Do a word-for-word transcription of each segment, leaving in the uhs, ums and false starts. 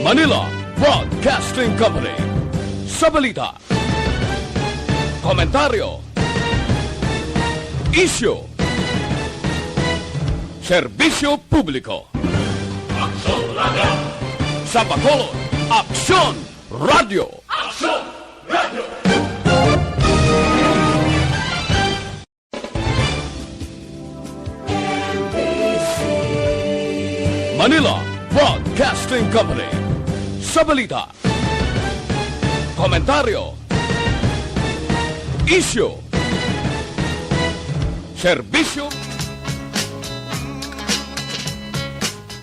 Manila Broadcasting Company. Sa balita, komentaryo, isyu, serbisyo publiko. Aksyon Radio! Sa Bacolod, Aksyon Radio! Aksyon Radio! Manila Broadcasting Company. Sa balita, komentaryo, isyu, serbisyo.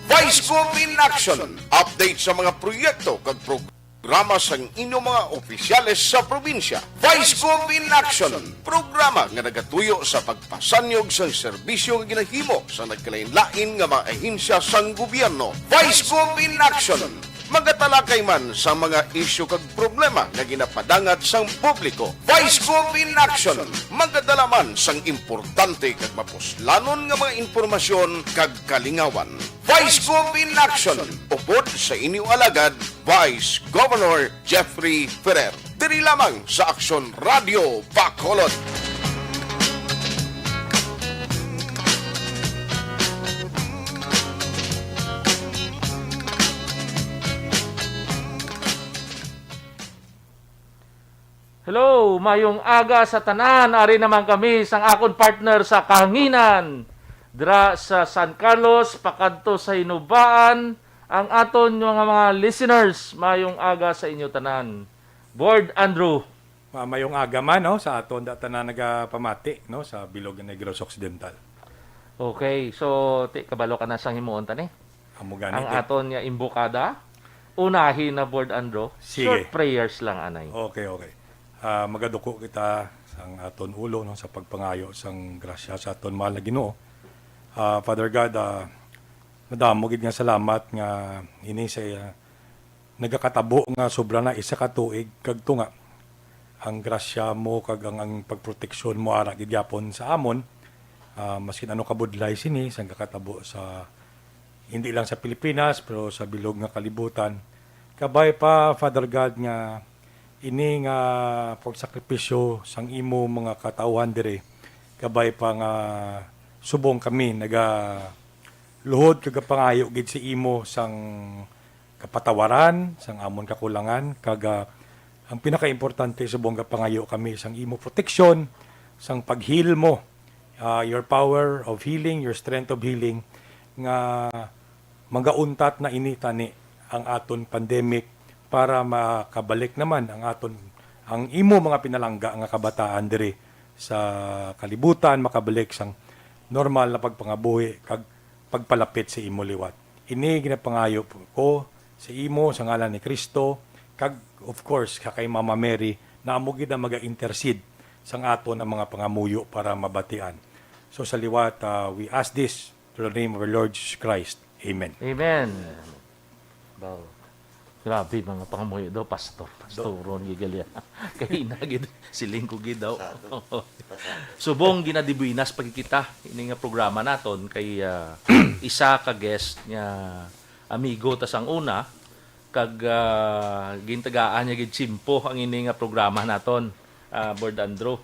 Vice Gov in Action. Update sa mga proyekto kag programa sang inyo mga opisyales sa probinsya. Vice Gov in Action, programa nga nagatuyo sa pagpasanyog sang serbisyo nga ginahimo sa nagkalain-lain nga mga ahensya sang gobyerno. Vice Gov in Action, magatalakay man sa mga isyu kag problema nga ginapadangat sang publiko. Vice Gov in Action, magadala man sang importante kag mapuslanon nga mga impormasyon kag kalingawan. Vice Gov in Action, upod sa inyo alagad, Vice Governor Jeffrey Ferrer. Diri lamang sa Aksyon Radio Bacolod. Hello, mayong aga sa tanan. Ari naman kami sang akon partner sa kahanginan, dira sa San Carlos, pakadto sa Hinubaan, ang aton mga, mga listeners. Mayong aga sa inyo tanan. Board Andrew. Ma-, mayong aga man, no, sa aton da tanan nagapamati, no, sa bilog nga Negros Occidental. Okay, so, ti, kabalo ka na sang himuon ta ni? Amo gani, ang ti. Aton nga imbokada, unahi na, Board Andrew. Sige. Short prayers lang, anay. Okay, okay. Ah, magaduko kita sang aton ulo, no, sa pagpangayo sang grasya sa aton mahal nga Ginoo. Ah, Father God, ah, madamo gid nga salamat nga ini sa, ah, nagakatabo nga sobra na isa ka tuig kag tunga ang grasya mo kag ang, ang pagproteksyon mo ara gid gyapon sa amon, ah, maskin ano kabudlay sini sang gakatabo sa, hindi lang sa Pilipinas, pero sa bilog nga kalibutan. Kabay pa, Father God, nga ini nga pagsakripisyo sang imo mga katawhan diri, kabay pa nga subong kami nagaluhod kag pangayo gid sa imo sang kapatawaran sang amon kakulangan, kag, ah, ang pinakaimportante, subong gapangayo kami sang imo proteksyon, sang pag-heal mo, ah, your power of healing, your strength of healing, nga magauntat na ini tani ang aton pandemic para makabalik naman ang aton, ang imo mga pinalangga nga kabataan diri sa kalibutan, makabalik sang normal na pagpangabuhi kag pagpalapit sa imo liwat. Ini ginapangayo ko sa imo sa ngalan ni Cristo, kag, of course, sa kay Mama Mary, na amo gid ang maga-intercede sang aton ang mga pangamuyo para mabatian. So, sa liwat, ah, we ask this through the name of our Lord Jesus Christ. Amen. Amen. Wow. Grabe, mga pangamuyo daw, pastor. Pastoron, gigalya. Kay ina gid, siling ko gid daw. Sa ato. Pasado. Subong ginadibuinas pa gid kita ini nga programa naton kay, ah, isa ka guest nga amigo ta sang una, kag, ah, gintagaan niya gid tiyempo ang ini nga programa naton, ah, Board Andrew.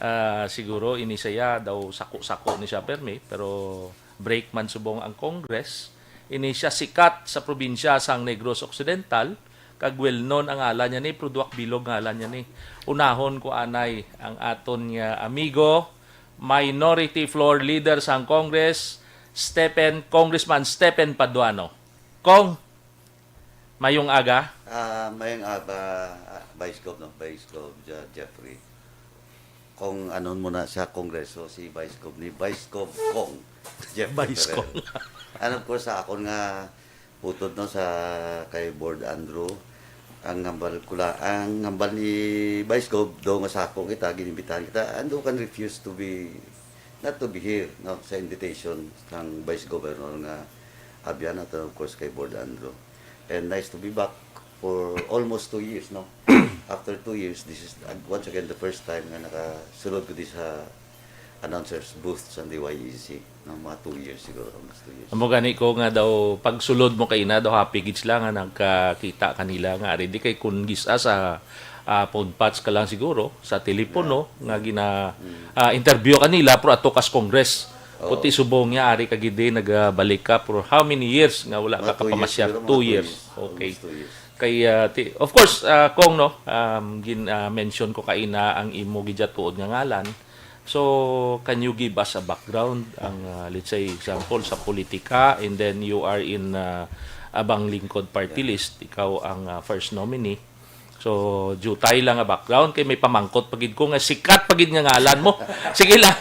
Ah, siguro ini siya daw sako-sako ni siya permi, pero break man subong ang Congress. Ini siya sikat sa probinsya sang Negros Occidental, kag well known ang ngalan niya ni, pero duwak bilog ngalan niya ni. Unahon ko anay ang aton nga amigo, Minority Floor Leader sang Congress, Stephen, Congressman Stephen Paduano. Kong, mayong aga. Ah, mayong aga, ah, Vice Gov, no? Vice Gov Je-, Jeffrey. Kung anon mo na sa Kongreso, si Vice Gov ni Vice Gov Kong Jeffrey Vice Ferrer. Kong. And of course, sa akon nga utod, no, sa kay Board Andrew, ang hambal ko la-, ang hambal ni Vice Gov, do nga sako kita, ginimbitahan kita, and who can refuse to be, not to be here, no, sa invitation ng Vice Governor nga abyan at, of course, kay Board Andrew. And nice to be back for almost two years, no? After two years, this is, uh, once again, the first time nga nakasulod ko di sa, announcer's booth sa D Y E C, no? Mga two years siguro, almost two years. Amo gani ko nga daw pagsulod mo kay na daw happy gid sila nga nagkakita kanila nga ari di kay kun gisa sa ah, phone patch ka lang siguro sa telepono nga gina ah, interview kanila pero ato kas Congress. Puti subong niya ari ka gid di nagabalik ka for how many years nga wala Mga ka two years kapamasyar? siguro, mga Two two years. years. Okay. Almost two years. Kay ah, ti- of course ah, Kong no, um, gin ah, mention ko kaina ang imo gid tuod nga ngalan. So can you give us a background ang ah, let's say example sa politika and then you are in ah, Abang Lingkod Party List, ikaw ang ah, first nominee. So jutay lang nga background kay may pamangkot pa gid ko nga sikat pa gid nga ngalan mo. Sige lang.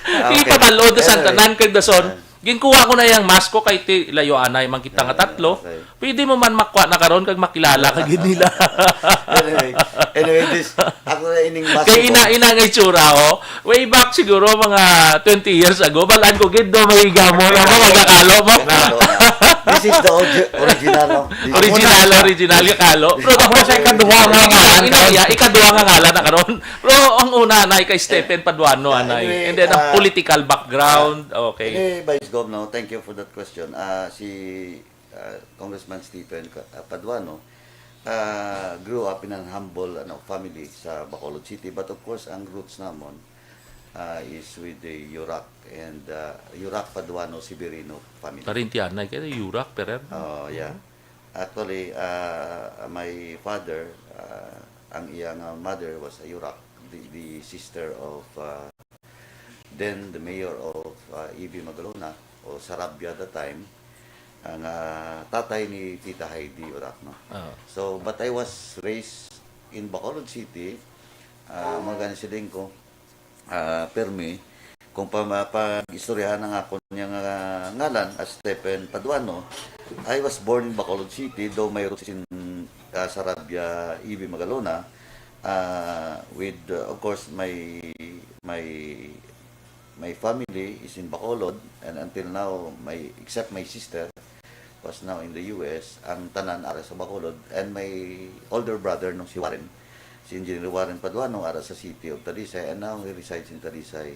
Okay. Ipabalo da sa Anyway. tanan kay dason. Ginkuha ko na yang mask ko kay ti layo anay man kita nga tatlo. Okay. Pwede mo man makuha na karon kag makilala ka gid nila. Anyway, anyway, this, ako na ining mask Kay ko. Ina, Ina nga itsura, oh. Way back siguro mga twenty years ago, balaan ko gid do may gamo na mo magkakalo mo. Ano, this is the orgi- original, no? The Original, original ka kalo. Pero Ako sa ikaduha nga Ina, ngalan. ina, iya, ikaduha nga ngalan na karon. Pero ang una anay kay Stephen Paduano anay. Anyway, And then ang ah, political background. Okay. Anyway, Vice Gov, no, thank you for that question. Ah, si ah, Congressman Stephen Ca- ah, Paduano ah, grew up in an humble ano, family sa Bacolod City. But of course, ang roots namon ah, is with the Yurak and ah, Yurak Paduano Severino family. Parintianay kay Yurak, pero Oh, yeah. Actually, uh, my father, uh, ang iyang uh, mother was a Yurak, the, the sister of uh, then the mayor of uh, E V Magalona, o Sarabia at the time, ang uh, tatay ni Tita Heidi Yurak, no? Ah. So, but I was raised in Bacolod City, uh, mga gani siling ko, ah, permi, kung pa, pag-istoryahan ang akon niya nga ngalan as Stephen Paduano, I was born in Bacolod City, though my roots in ah, Sarabia, E V Magalona, ah, with, uh, of course, my, my, my family is in Bacolod, and until now, my, except my sister, was now in the U S, ang tanan ara sa Bacolod, and my older brother, no, si Warren, si Engineer Warren Paduano, ara sa city of Talisay, and now he resides in Talisay.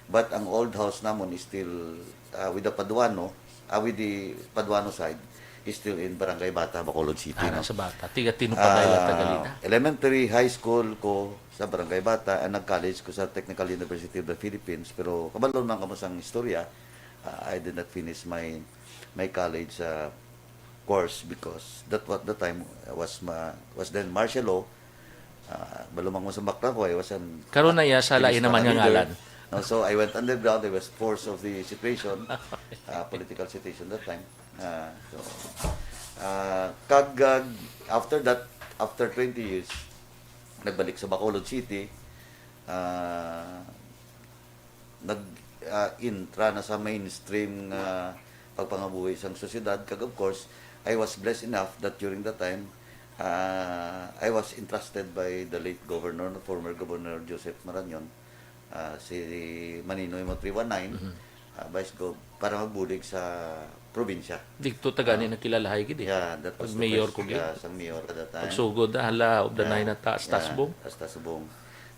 But ang old house namon is still uh, with the Paduano, uh, with the Paduano side, is still in Barangay Bata, Bacolod City. Ara No? sa bata. Tiga Tinupagay lang Ah, tagalina. Elementary, high school ko sa Barangay Bata, and nag-college ko sa Technical University of the Philippines, pero kabalo man kamo sang istorya, uh, I did not finish my my college uh, course because that what the time was ma, was then martial law. Uh, balumang mo sa background ko, I was an Karon na iya sa lain activist naman na nga leader. Ngalan. No, so I went underground. I was forced of the situation, uh, political situation that time. Uh, so, uh, kag uh, after that, after twenty years, nagbalik sa Bacolod City. Uh, nag ah, intra na sa mainstream nga pagpangabuhi sang sosyedad. Kag of course, I was blessed enough that during that time, ah, I was entrusted by the late governor, former Governor Joseph Marañon, ah, si Maninoy mo three one nine, ah, Vice Gov, para magbulig sa probinsya. Dito tagani nakilalahay gid eh. Yeah, that was Pag the mayor first, ko gid. Yeah, sang mayor at that time. Pagsugod na hala of the nine na taas Yeah, tasbong. Taas Tasbong.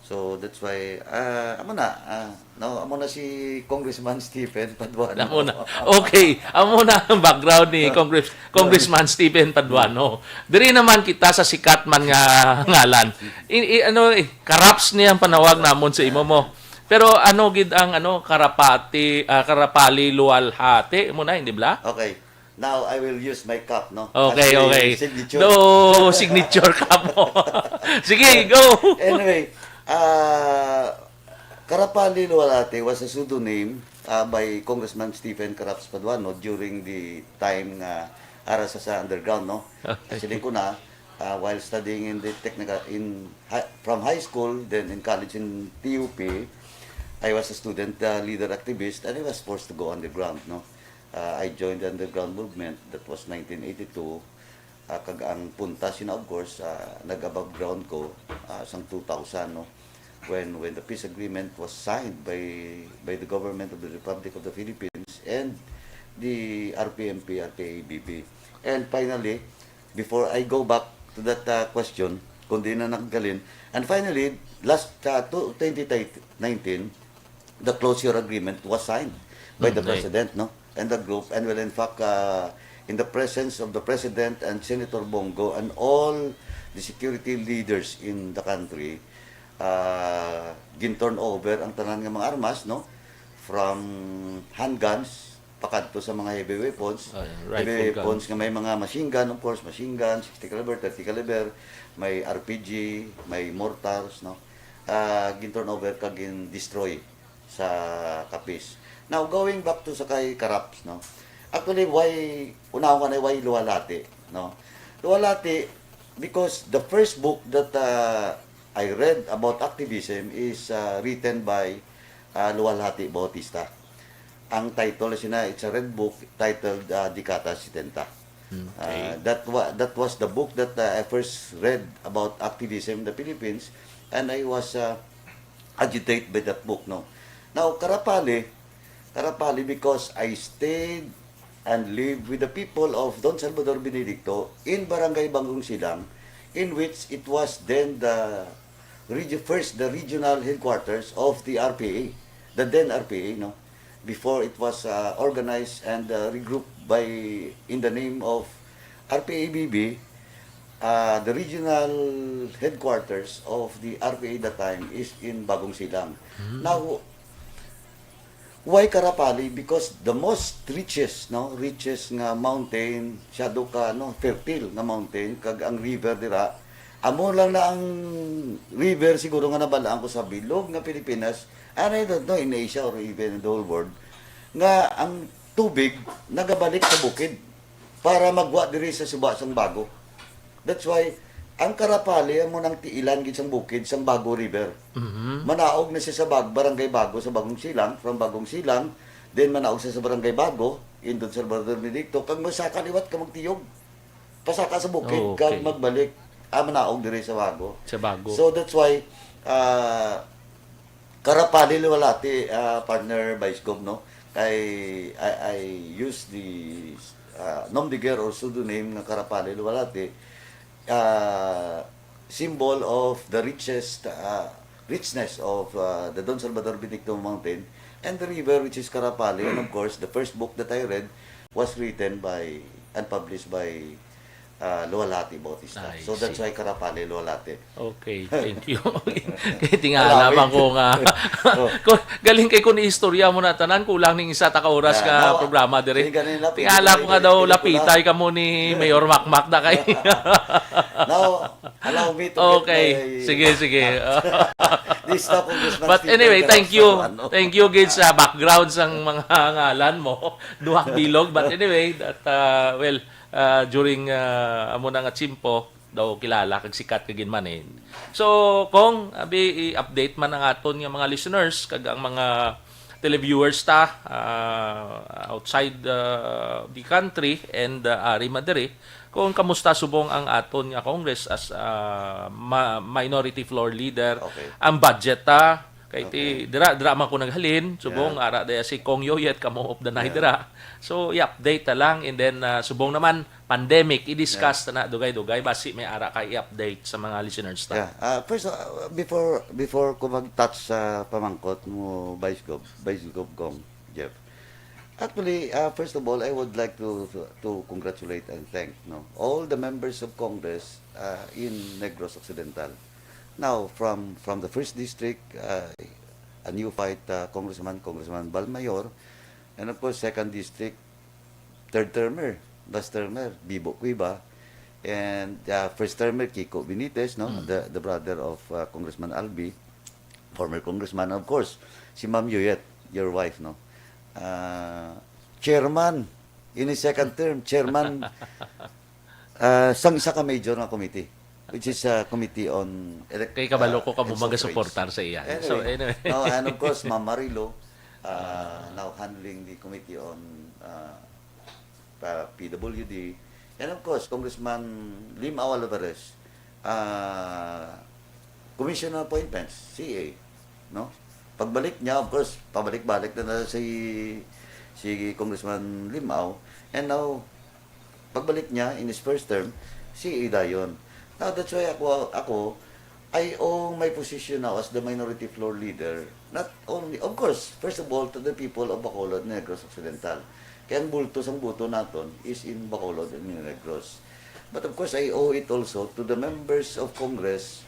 So that's why ah amo na ah, no, amo na si Congressman Stephen Paduano. Amo na. Okay, amo na ang background ni Congress, Congressman Stephen Paduano. Diri naman kita sa sikat man nga ngalan. I, i- ano eh, karaps niya ang panawag namon sa imo mo. Pero ano gid ang ano karapati ah, karapali luwalhati mo na hindi bla? Okay. Now I will use my cup, no? Okay, As a okay. Signature. No, signature ka mo. Sige, go. Anyway, uh, Karapali Luwalhati was a pseudonym uh, by Congressman Stephen Karaps Paduano during the time nga ara sa, sa underground, no? Okay. Siling ko na, uh, while studying in the technical, in hi- from high school, then in college in T U P, I was a student uh, leader activist and I was forced to go underground, no? Uh, I joined the underground movement, that was nineteen eighty-two. Uh, kag ang punta sina, of course, uh, nag-above ground ko uh, sang two thousand, no? When when the peace agreement was signed by by the government of the Republic of the Philippines and the R P M P, R T I B B. And finally, before I go back to that uh, question, kung di na nagkalin, and finally, last uh, to twenty nineteen, the closure agreement was signed by the Mm, right. president, no? And the group, and well, in fact, uh, in the presence of the president and Senator Bong Go and all the security leaders in the country, uh, gin-turn over ang tanan nga mga armas, no? From handguns, pakadto sa mga heavy weapons. Ah, Heavy rifle weapons guns. Nga may mga machine gun, of course, machine gun, sixty caliber, thirty caliber, may R P G, may mortars, no? Ah, gin-turn over kag gin-destroy sa Capiz. Now, going back to sa kay Karaps, no? Actually, why, unahon ko na, why Luwalhati, no? Luwalhati, because the first book that, uh, I read about activism is, uh, written by, uh, Luwalhati Bautista. Ang title sina, it's a red book titled, uh, Dekada setenta. Hmm, Uh, okay. that wa- that was the book that, uh, I first read about activism in the Philippines, and I was, uh, agitated by that book, no. Now, Karapali, Karapali, because I stayed and lived with the people of Don Salvador Benedicto in Barangay Bagong Silang, in which it was then the regi- first the regional headquarters of the R P A, the then R P A, no, before it was, uh, organized and, uh, regrouped by, in the name of R P A B B. Uh, the regional headquarters of the R P A that time is in Bagong Silang. Now, why Karapali? Because the most richest, no, richest nga mountain, siya do ka, no, fertile nga mountain, kag ang river dira, amo lang na ang river siguro nga nabalaan ko sa bilog nga Pilipinas, and I don't know, in Asia or even in the whole world, nga ang tubig nagabalik sa bukid para magwa diri sa suba sang Bago. That's why ang Karapali amo nang tiilan gid sang bukid sang Bago River. Mhm. Manaog na siya sa Bag-, Barangay Bago sa Bagong Silang, from Bagong Silang, then manaog siya sa Barangay Bago, in Don Salvador Benedicto, kag masaka liwat ka magtiyog. Pasaka sa bukid, Oh, kag okay. magbalik, ah, manaog diri sa Bago. Sa Bago. So that's why, uh, Karapali Luwalhati, uh, partner Vice Gov, no? I, I, I use the, uh, nom de guerre or pseudonym nga Karapali Luwalhati, uh, symbol of the richest, uh, richness of, uh, the Don Salvador Benedicto Mountain and the river, which is Karapali. And of course, the first book that I read was written by and published by, uh, Luwalhati Bautista. I So that's see. Why Karapali Luwalhati. Okay, thank you. Kay tingala man ko nga. Oh. Kung galing kay kun istorya mo na tanan, kulang ning isa ta ka oras Yeah, ka now, programa diri. sige, ganun lang, Tingala pwede ko nga tayo, daw pwede ko lapitay lang. Ka mo ni Mayor Makmak na kay. Now, allow me to get Okay, my, sige, sige. this na, Congressman But Stephen anyway, thank Carazo, you. Ano? Thank you gid sa background sang mga ngalan mo. Duhak bilog. But anyway, that, uh, well, uh, during, uh, amo na nga tiyempo, daw kilala kag sikat ka ginman eh. So, kung abi i-update man ang aton nga mga listeners kag ang mga televiewers ta, ah, outside, ah, the country and, ah, ari man diri, kung kamusta subong ang aton nga Congress as, ah, ma- minority floor leader, Okay. ang budget ta, kay ti Okay. dira dira man ko naghalin, subong Yeah. ara daya si Cong Yoyet kamo of the night Yeah. dira. So i-update ta lang, and then, ah, subong naman pandemic, i-discuss ta na dugay-dugay, basi may ara ka i-update sa mga listeners ta. Yeah. Uh, first, uh, before before ko mag-touch sa pamangkot mo, Vice Gov, Vice Gov Cong, Jeff. Actually, uh, first of all, I would like to to congratulate and thank, no, all the members of Congress, uh, in Negros Occidental. Now, from from the first district, uh, a new fight, uh, Congressman, Congressman Balmayor, and of course, second district, third termer, last termer, Bibo Cuiva, and, uh, first termer, Kiko Benitez, no? Mm. The, the brother of, uh, Congressman Albi, former congressman, of course, si Ma'am Yuyet, your wife, no? Uh, chairman, in his second term, chairman, uh, sang isa ka major nga committee, which is, uh, committee on elec- Kay kabalo ko uh, kamo and suffrage. Magasuportar sa iya. Anyway, So, anyway. No, and of course, Ma'am Marilo, uh, now handling the committee on, uh, uh, P W D. And of course, Congressman Lim Aw Alvarez, uh, Commissioner Appointments, C A, no? Pagbalik niya, of course, pabalik-balik na, na si si Congressman Lim Aw. And now, pagbalik niya in his first term, C A dayon. Now, that's why ako, ako, I owe my position now as the minority floor leader, not only, of course, first of all, to the people of Bacolod, Negros Occidental. Kaya ang bulto sang boto naton is in Bacolod and in Negros. But of course, I owe it also to the members of Congress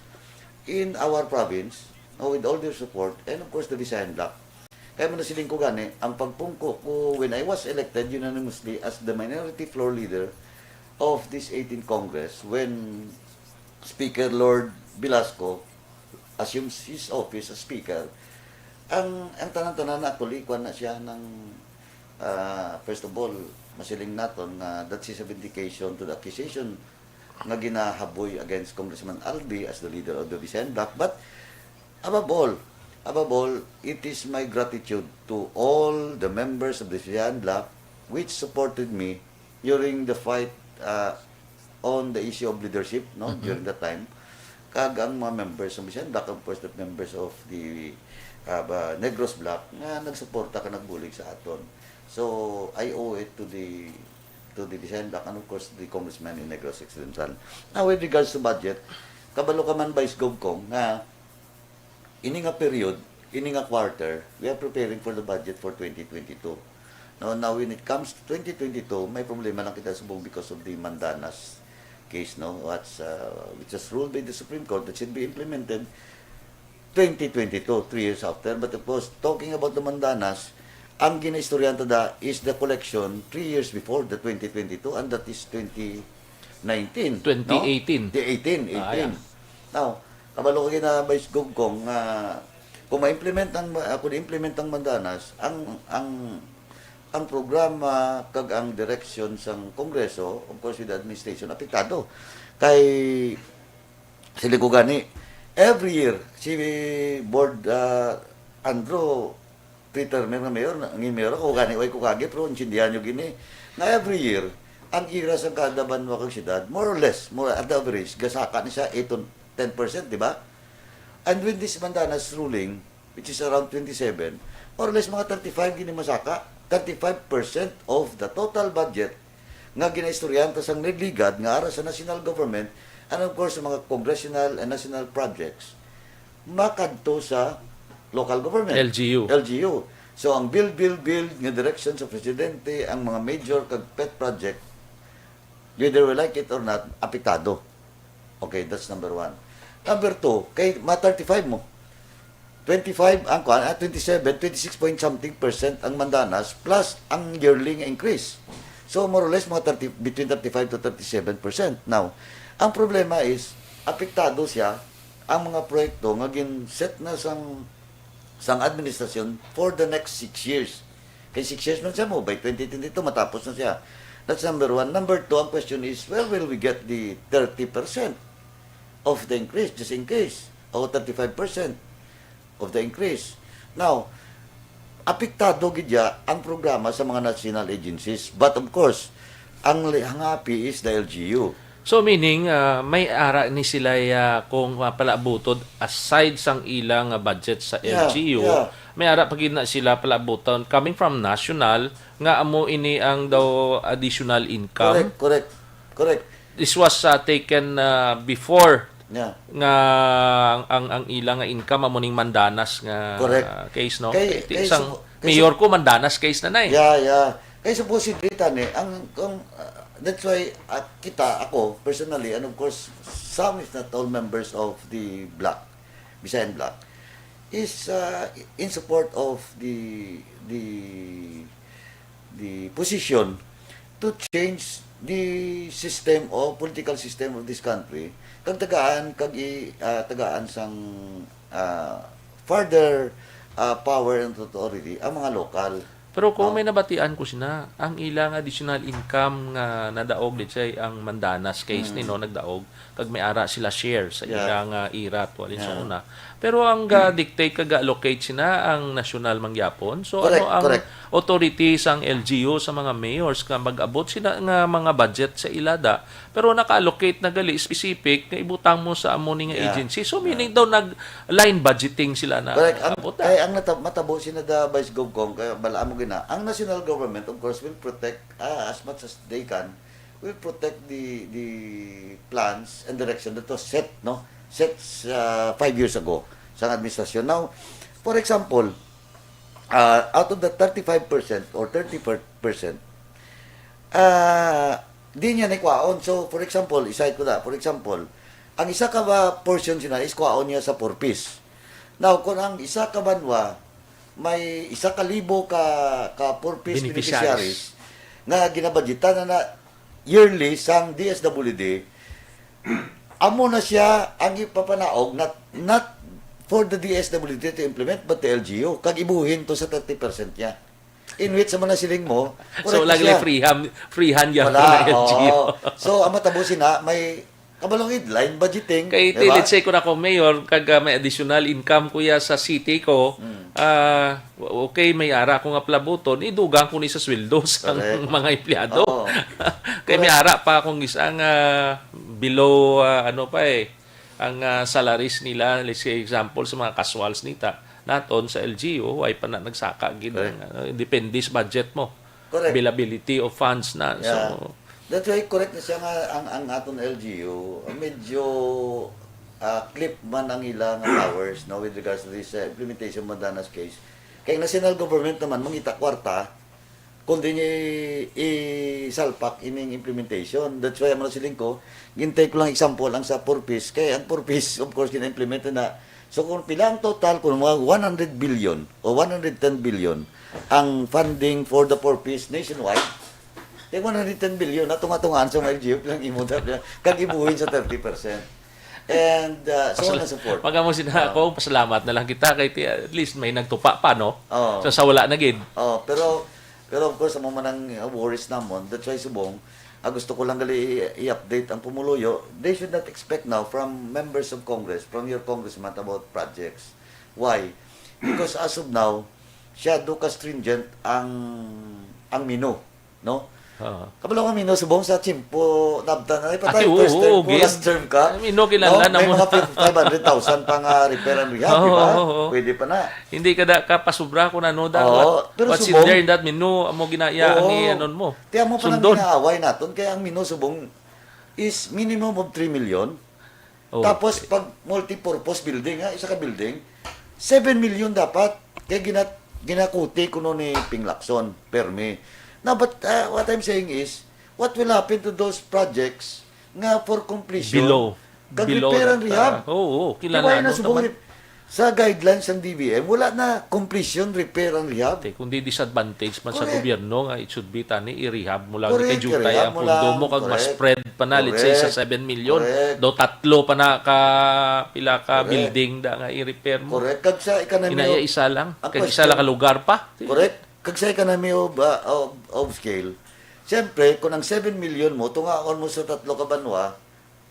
in our province, no, with all their support, and of course, the Visayan Bloc. Kaya mo nasiling ko gani, ang pagpungko ko when I was elected unanimously as the minority floor leader of this eighteenth Congress, when Speaker Lord Velasco assumes his office as Speaker, ang, ang tanan-tanan na actually, kuwan na siya ng, ah, first of all, masiling naton nga that is a vindication to the accusation nga ginahaboy against Congressman Albi as the leader of the Visayan Bloc. But above all, above all, it is my gratitude to all the members of the Visayan Bloc which supported me during the fight, uh, on the issue of leadership, no, Mhm. during that time. Kag ang mga members sa Visayan Bloc, of course, the members of the, uh, ba, Negros Bloc, nga nagsuporta ka nagbulig sa aton. So, I owe it to the, to the Visayan Bloc and, of course, the congressman in Negros Occidental. Now, with regards to budget, kabalo ka man, Vice Gov Cong, nga ini nga period, ini nga quarter, we are preparing for the budget for twenty twenty-two. No, now, when it comes to twenty twenty-two, may problema lang kita subong because of the Mandanas case, no, what's, uh, which was ruled by the Supreme Court that should be implemented twenty twenty-two, three years after. But of course, talking about the Mandanas, ang ginaistoryahan ta da is the collection three years before the twenty twenty-two, and that is twenty nineteen, no? Twenty eighteen. Twenty eighteen, Ah, eighteen. yeah. Now, kabalo ko gina, Vice Gov Cong, nga kung ma-implement ang, ah, kung implement ang Mandanas, ang, ang, ang programa kag ang direksyon sang Kongreso, of course, with the administration, apektado. Kay, siling ko gani, every year, si Board, ah, Andrew, three-termer nga mayor, na-, nangin mayor ako, gani, way ko kagi, pero intindihan nyo gini, nga every year, ang ira sang kada banwa kag syudad, more or less, more at the average, gasaka ni siya eight to ten percent, di ba? And with this Mandanas ruling, which is around twenty-seven, more or less mga thirty-five gini masaka, thirty-five percent of the total budget nga ginaistoryahan ta sang nagligad nga ara sa national government, and of course, sa mga congressional and national projects, makadto sa local government. L G U. L G U. So, ang build, build, build nga direksyon sa presidente, ang mga major kag pet project, whether we like it or not, apektado. Okay, that's number one. Number two, kay ma thirty-five mo. Twenty-five ang kuan, ah, twenty-seven, twenty-six point something percent ang Mandanas plus ang yearly nga increase. So, more or less, mga thirty, between thirty-five to thirty-seven percent. Now, ang problema is, apektado siya ang mga proyekto nga gin-set na sang, sang administrasyon for the next six years. Kay six years man siya mo, by twenty twenty-two, matapos na siya. That's number one. Number two, ang question is, where will we get the thirty percent of the increase, just in case? O thirty-five percent of the increase. Now, apektado gid ya ang programa sa mga national agencies. But of course, ang li-, hangapi is the L G U. So, meaning, ah, may ara ni sila, ah, kung, ah, palabutod aside sang ilang, ah, budget sa Yeah, L G U, yeah. may ara pa gid na sila palabuton coming from national nga amo ini ang daw additional income. Correct, correct, correct. This was, ah, taken, ah, before Yeah. nga ang, ang, ang ila nga income amo ning Mandanas nga Correct. case, no? Kay, Kay ti-, kay isang supo-, kay mayor sup-, ko, Mandanas case na na eh. Yeah, yeah. Kay supposedly, tani, ang, ang, ah, that's why, ah, kita, ako, personally, and of course, some if not all members of the bloc, Visayan Bloc, is, ah, in support of the, the, the position to change the system of, political system of this country, kag tagaan, kag i-, ah, tagaan sang, ah, further, ah, power and authority ang mga lokal. Pero kung Oh. may nabatian ko sina, ang ilang additional income nga nadaog, let's say, ang Mandanas case Mm. ni, no, nagdaog, kag may ara sila share sa Yeah. ilang, ah, irat, wala sa Yeah. una. Pero ang ga-dictate kag ga-allocate sina ang national mangyapon. So, Correct, ano ang correct. authority sang L G U sa mga mayors nga mag-abot sila nga mga budget sa ilada, pero naka-allocate na gali specific nga ibutang mo sa amo ni nga Yeah. agency? So, meaning Yeah. daw nag-line budgeting sila na Correct. Ang, abot na. Kay ang nata-, matabo sina da Vice Gov Cong, kaya bala mo gina, ang national government, of course, will protect, ah, as much as they can, will protect the, the plans and direction that was set, no? sets, ah, five years ago sa administrasyon. Now, for example, ah, out of the thirty-five percent or thirty percent, ah, di niya ni kwaon. So, for example, isay ko na, for example, ang isa ka ba portion sina is kwaon niya sa Four Ps. Now, kung ang isa ka banwa may isa ka libo ka, ka Four Ps Beneficiaries. beneficiaries nga ginabudgetan na, na yearly sang D S W D, amo na siya ang ipapanaog, not, not for the D S W D to implement, but the L G U. Kag ibuhin to sa thirty percent niya. In which, sa mga siling mo, So, correct na lagi siya. free hand, free hand yan Wala, na L G U. oo. So, ang matabo sina, may kabalong line budgeting, Kay, di ti, ba? let's say, kung ako mayor, kag, ah, may additional income ko ya sa city ko, Hmm. ah, w- okay, may ara ko nga palabuton, idugang ko ni sa sweldo sa Correct. mga empleyado. Oo. Kay may Correct. ara pa akong isang, ah, below, ah, ano pa eh, ang, ah, salaries nila, let's say, example, sa mga casuals nita, naton sa L G U, way pa na nagsaka gid Correct. ang, ano, depende sa budget mo. Correct. Availability of funds na. Yeah. So, That's why correct na siya nga ang, ang aton L G U, medyo, ah, clip man ang ila nga powers, no, with regards to this, uh, implementation of Madana's case. Kay ang national government naman, mangita kwarta, kung di niya i-, isalpak ining implementation. That's why, ang mga siling ko, gintay ko lang example ang sa Four Ps. Kay ang Four Ps, of course, gina-implement na. So, kung pila ang total, kung mga one hundred billion o one hundred ten billion ang funding for the Four Ps nationwide, kay one hundred ten billion, na tunga-tungaan sa mga L G U, pilang imo, kag ibuhin sa thirty percent. And, uh, so on Pasal- and so forth. Pag amo sina Ah. ako, pasalamat na lang kita kay ti-, at least may nagtupa pa, no? Oo. So, sa wala na gid. Oh, pero, pero of course, amo man ang, uh, worries namon. That's why, subong, ah, gusto ko lang gali i-, i-update ang pumuluyo. They should not expect now from members of Congress, from your congressman about projects. Why? Because as of now, syado ka stringent ang, ang menu, no? Oo. Kabalo ka menu, subong sa tiyempo, nabtan na, Ati, patay, oo, first term oo, ko, gid. last term ka. Ay, menu, kinahanglan No? May na mo mga na. five hundred thousand pa nga repair and rehab, Oo, di ba? oo, oo. Pwede pa na. Hindi ka da, kapasubra kung ano da, Oo, what, pero what's in subong there in that menu, amo ginaya ang Oo. i-, anon mo. Tiyan mo pa nang Sundon. ginaaway naton, kaya ang menu subong is minimum of three million. Oh, Tapos, okay. pag multi-purpose building, ha, isa ka building, seven million dapat. Kaya gina-, ginakuti kuno ni Ping Lacson, permi. Now, but, uh, what I'm saying is, what will happen to those projects nga for completion? Below. Kag Below repair and that, rehab. ah, oo, oo, Di ba kinahanglan yun na subong naman. rep-, sa guidelines ng D B M, wala na completion, repair and rehab. Te, kundi disadvantage man sa Correct. gobyerno nga it should be tani, i-rehab mo lang, Correct, kay jutay i-rehab ang mo pundo lang, mo, kag correct. ma-spread pa na, let's say, sa Correct. seven million, Correct. do tatlo pa na ka, pila ka Correct. building da nga i-repair mo. Correct. Kag sa economy Inaya of, isa lang, ang kag isa question lang ka lugar pa. Correct. Kag sa economy of, uh, of, of scale, siyempre, kung ang seven million mo, tungaon mo sa tatlo ka banwa,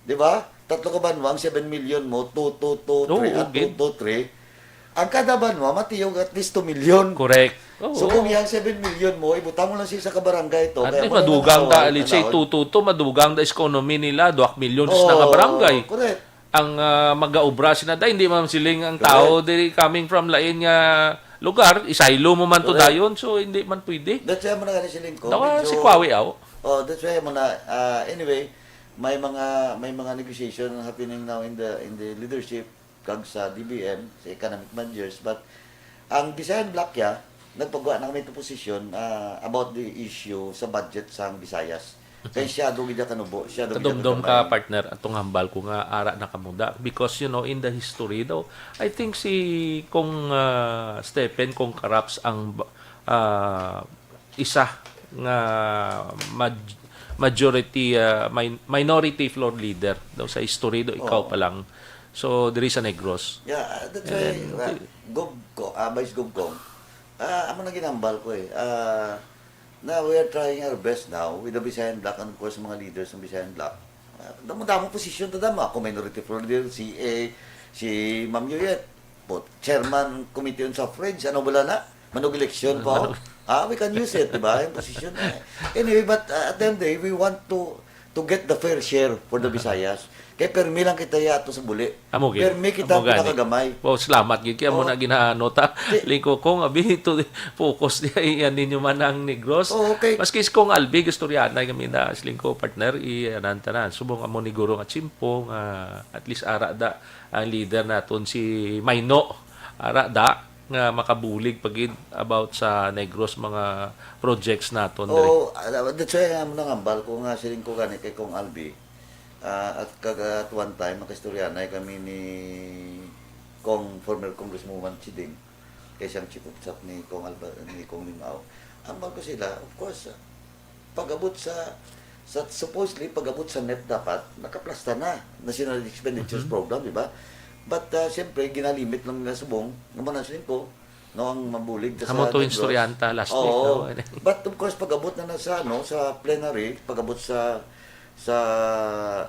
di ba? Tatlo ka banwa, ang seven million mo, two, two, two, Oo, three, at gid. two, two, three. Ang kada banwa, matiyog at least two million. Correct. Oo. So, kung yang seven million mo, ibutang mo lang sa isa ka barangay to, At kaya least mo na madugang lang ta, awan, let's say, tanaw. two two two, madugang ta economy nila, two million sa Oo, nga barangay. correct. Ang, ah, mag-aobra sina da, hindi man siling ang Correct. tao, diri coming from lain nga lugar, isaylo mo man to Correct. dayon, so hindi man pwede. That's why mo na gani siling ko, Dawa medyo si Kwawi, aw. Oh, that's why mo na, ah, anyway, may mga, may mga negotiation happening now in the, in the leadership kag sa D B M, sa economic managers, but ang Visayan Bloc ya, nagpagwa na kami to position, ah, about the issue sa budget sang Visayas. Kay Mhm. siya do gid ya kanubo, siya do gid ya Kadumdum ka, kagamay. partner, atong hambal ko nga ara na kamo da. Because, you know, in the history daw, I think si Kong, ah, Stephen, Kong Caraps ang, ah, isa nga maj-, majority, ah, min-, minority floor leader daw sa history do, ikaw Oo. pa lang. So, diri sa Negros. Yeah, ah, that's And why, then, ah, okay. Gov Co, ah, Vice Gov Cong, ah, amo na ginambal ko eh. Ah, na we are trying our best now with the Visayan Bloc and of course mga leaders ng Visayan Bloc. Ah, damo-damo posisyon ta damo. Ako minority floor leader, C A, si Ma'am Yuyet, po, chairman committee on suffrage, ano bala na? Manog eleksyon po. Manog. Ah, we can use it, di ba? Yung posisyon na eh. Anyway, but, uh, at the end of the day, we want to, to get the fair share for the Visayas. Kay permi lang kita ya ato sa buli. Amo gid. Permi kita Amo gani. Pinakagamay. Wow, salamat gid kay amo Oh. na ginanota. Di- Lingko ko nga abi to focus niya iyan ninyo man ang Negros. Oh, okay. Maski si Kong Albi, istoryanay kami na si Lingko partner, i-anan tanan. Subong amo ni Guro nga Chimpo nga at least ara da ang leader naton si Mayno. Ara da nga makabulig pa gid about sa Negros mga projects naton diri. Oo, ala- that's why amo nang hambal ko nga siling ko gani kay Kong Albi. Ah, at kag at one time makaistoryanay kami ni Kong former Congresswoman Chiding kay siyang chief of staff ni Kong Alba ni Kong Limao. Hambal ko sila, of course, ah, pag-abot sa sa supposedly pag-abot sa NEP dapat nakaplasta na National Expenditures Mhm. Program, di ba? But ah, siyempre ginalimit lang na subong naman ang siling ko no ang mabulig ta sa Amo to Negros. istorya anta last week, Oo. No? But of course pag-abot na, na sa ano sa plenary, pag-abot sa sa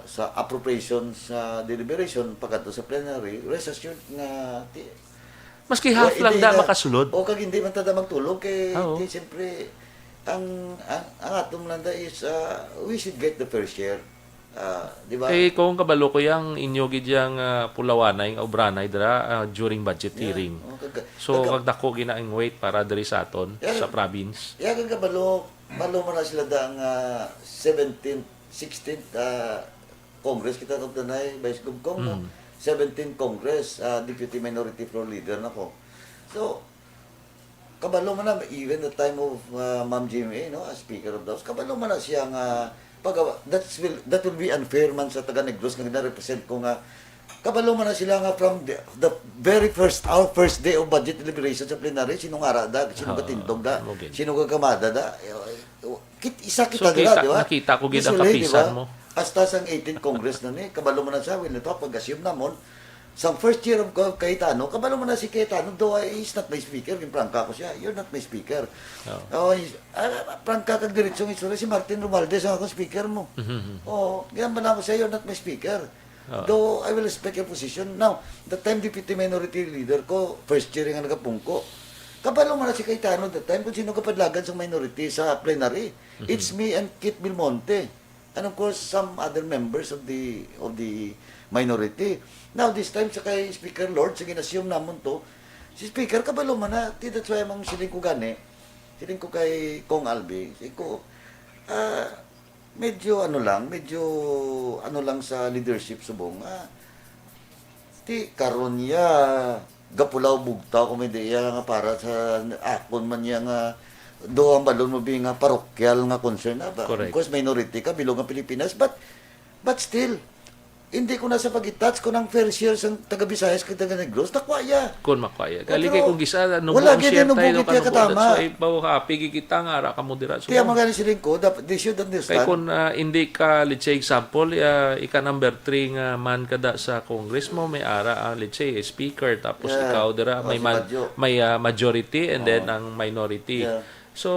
sa appropriation sa deliberation pagkadto sa plenary, rest assured nga ti, Maski half Wa- lang hindi da na- makasulod. O kag hindi man tada magtulog kay Ah, oo. Di, siyempre ang ang, ang atom lang da is ah, we should get the fair share. Ah, di ba? Kay kung kabalo ko yang inyo gid yang ah, pulawanay nga obranay dira ah, during budget Yeah. hearing. Oh, kag- So kag- kagdako gina ang weight para diri sa aton Yeah. sa province. Kaya kag kabalo, balo man na sila da nga seventeenth, sixteenth ah, Congress kita kag tanay, Vice Gov Kong, no? Mm. seventeenth Congress, ah, Deputy Minority Floor Leader na ko. So, kabalo man na, even the time of ah, Ma'am G M A, no, as Speaker of the House, kabalo man na siya nga pag that's will that will be unfair man sa taga Negros nga gina-represent ko nga kabalo man na sila nga from the, the very first our first day of budget deliberation sa plenary, sino nga ara da, sino Ah, gatindog da, amo gid. sino gagamada da. Eh, kit isa So kita dira, kita, di ba? nakita ko gid ang Usually, di kapisan ba? mo. Hasta sang eighteenth Congress na ni, kabalo man na siya, well, ito, pag-assume namon, sa first year of Cayetano, kabalo man na si Cayetano, though he's not my speaker, ginprangka ko siya, "You're not my speaker." Oo. Oh, he's, ah, prangka kag diretsong istorya, si Martin Romualdez ang akong speaker mo. Mhm. Oh, ginambala ko siya, "You're not my speaker." Oo. Though I will respect your position. Now, the time deputy minority leader ko, first year nga nagapungko. Kabalo man na si Cayetano that time kung sino kapadlagan sa minority sa plenary. Mhm. It's me and Kit Belmonte. And of course, some other members of the of the minority. Now, this time sa kay Speaker Lord, sa gin-assume namon to, si Speaker, kabalo man na, ti that's why mang siling ko gani, siling ko kay Kong Albi, siling ko, ah, medyo ano lang, medyo ano lang sa leadership subong, ah, ti karon niya, gapulaw bugtaw kung may diya nga para sa akon man niya nga do ang balon mo bi nga parokyal nga concern. Ah, ba, Correct. Of course, minority ka, bilog nga Pilipinas, but, but still, hindi ko na sa pag-touch kung ang fair share sa taga Visayas kag taga Negros, nakuha ya. Kun makuha ya. Oh, Gali pero kay kung gisa, wala nubong gid share yung tayo, nubong no, kaya kanubo. Katama. That's why, bawo happy gid kita nga ara ka mo dira. Kaya Subong. Mga siling ko, dapat they should Kay understand. kun ah, hindi ka, let's say, example, ah, ika number three nga man kada sa Congress mo, may ara ang, let's say, speaker, tapos Yeah. ikaw dira, Oh, may si man, Madyo. may ah, majority and then Oo. ang minority. Yeah. So,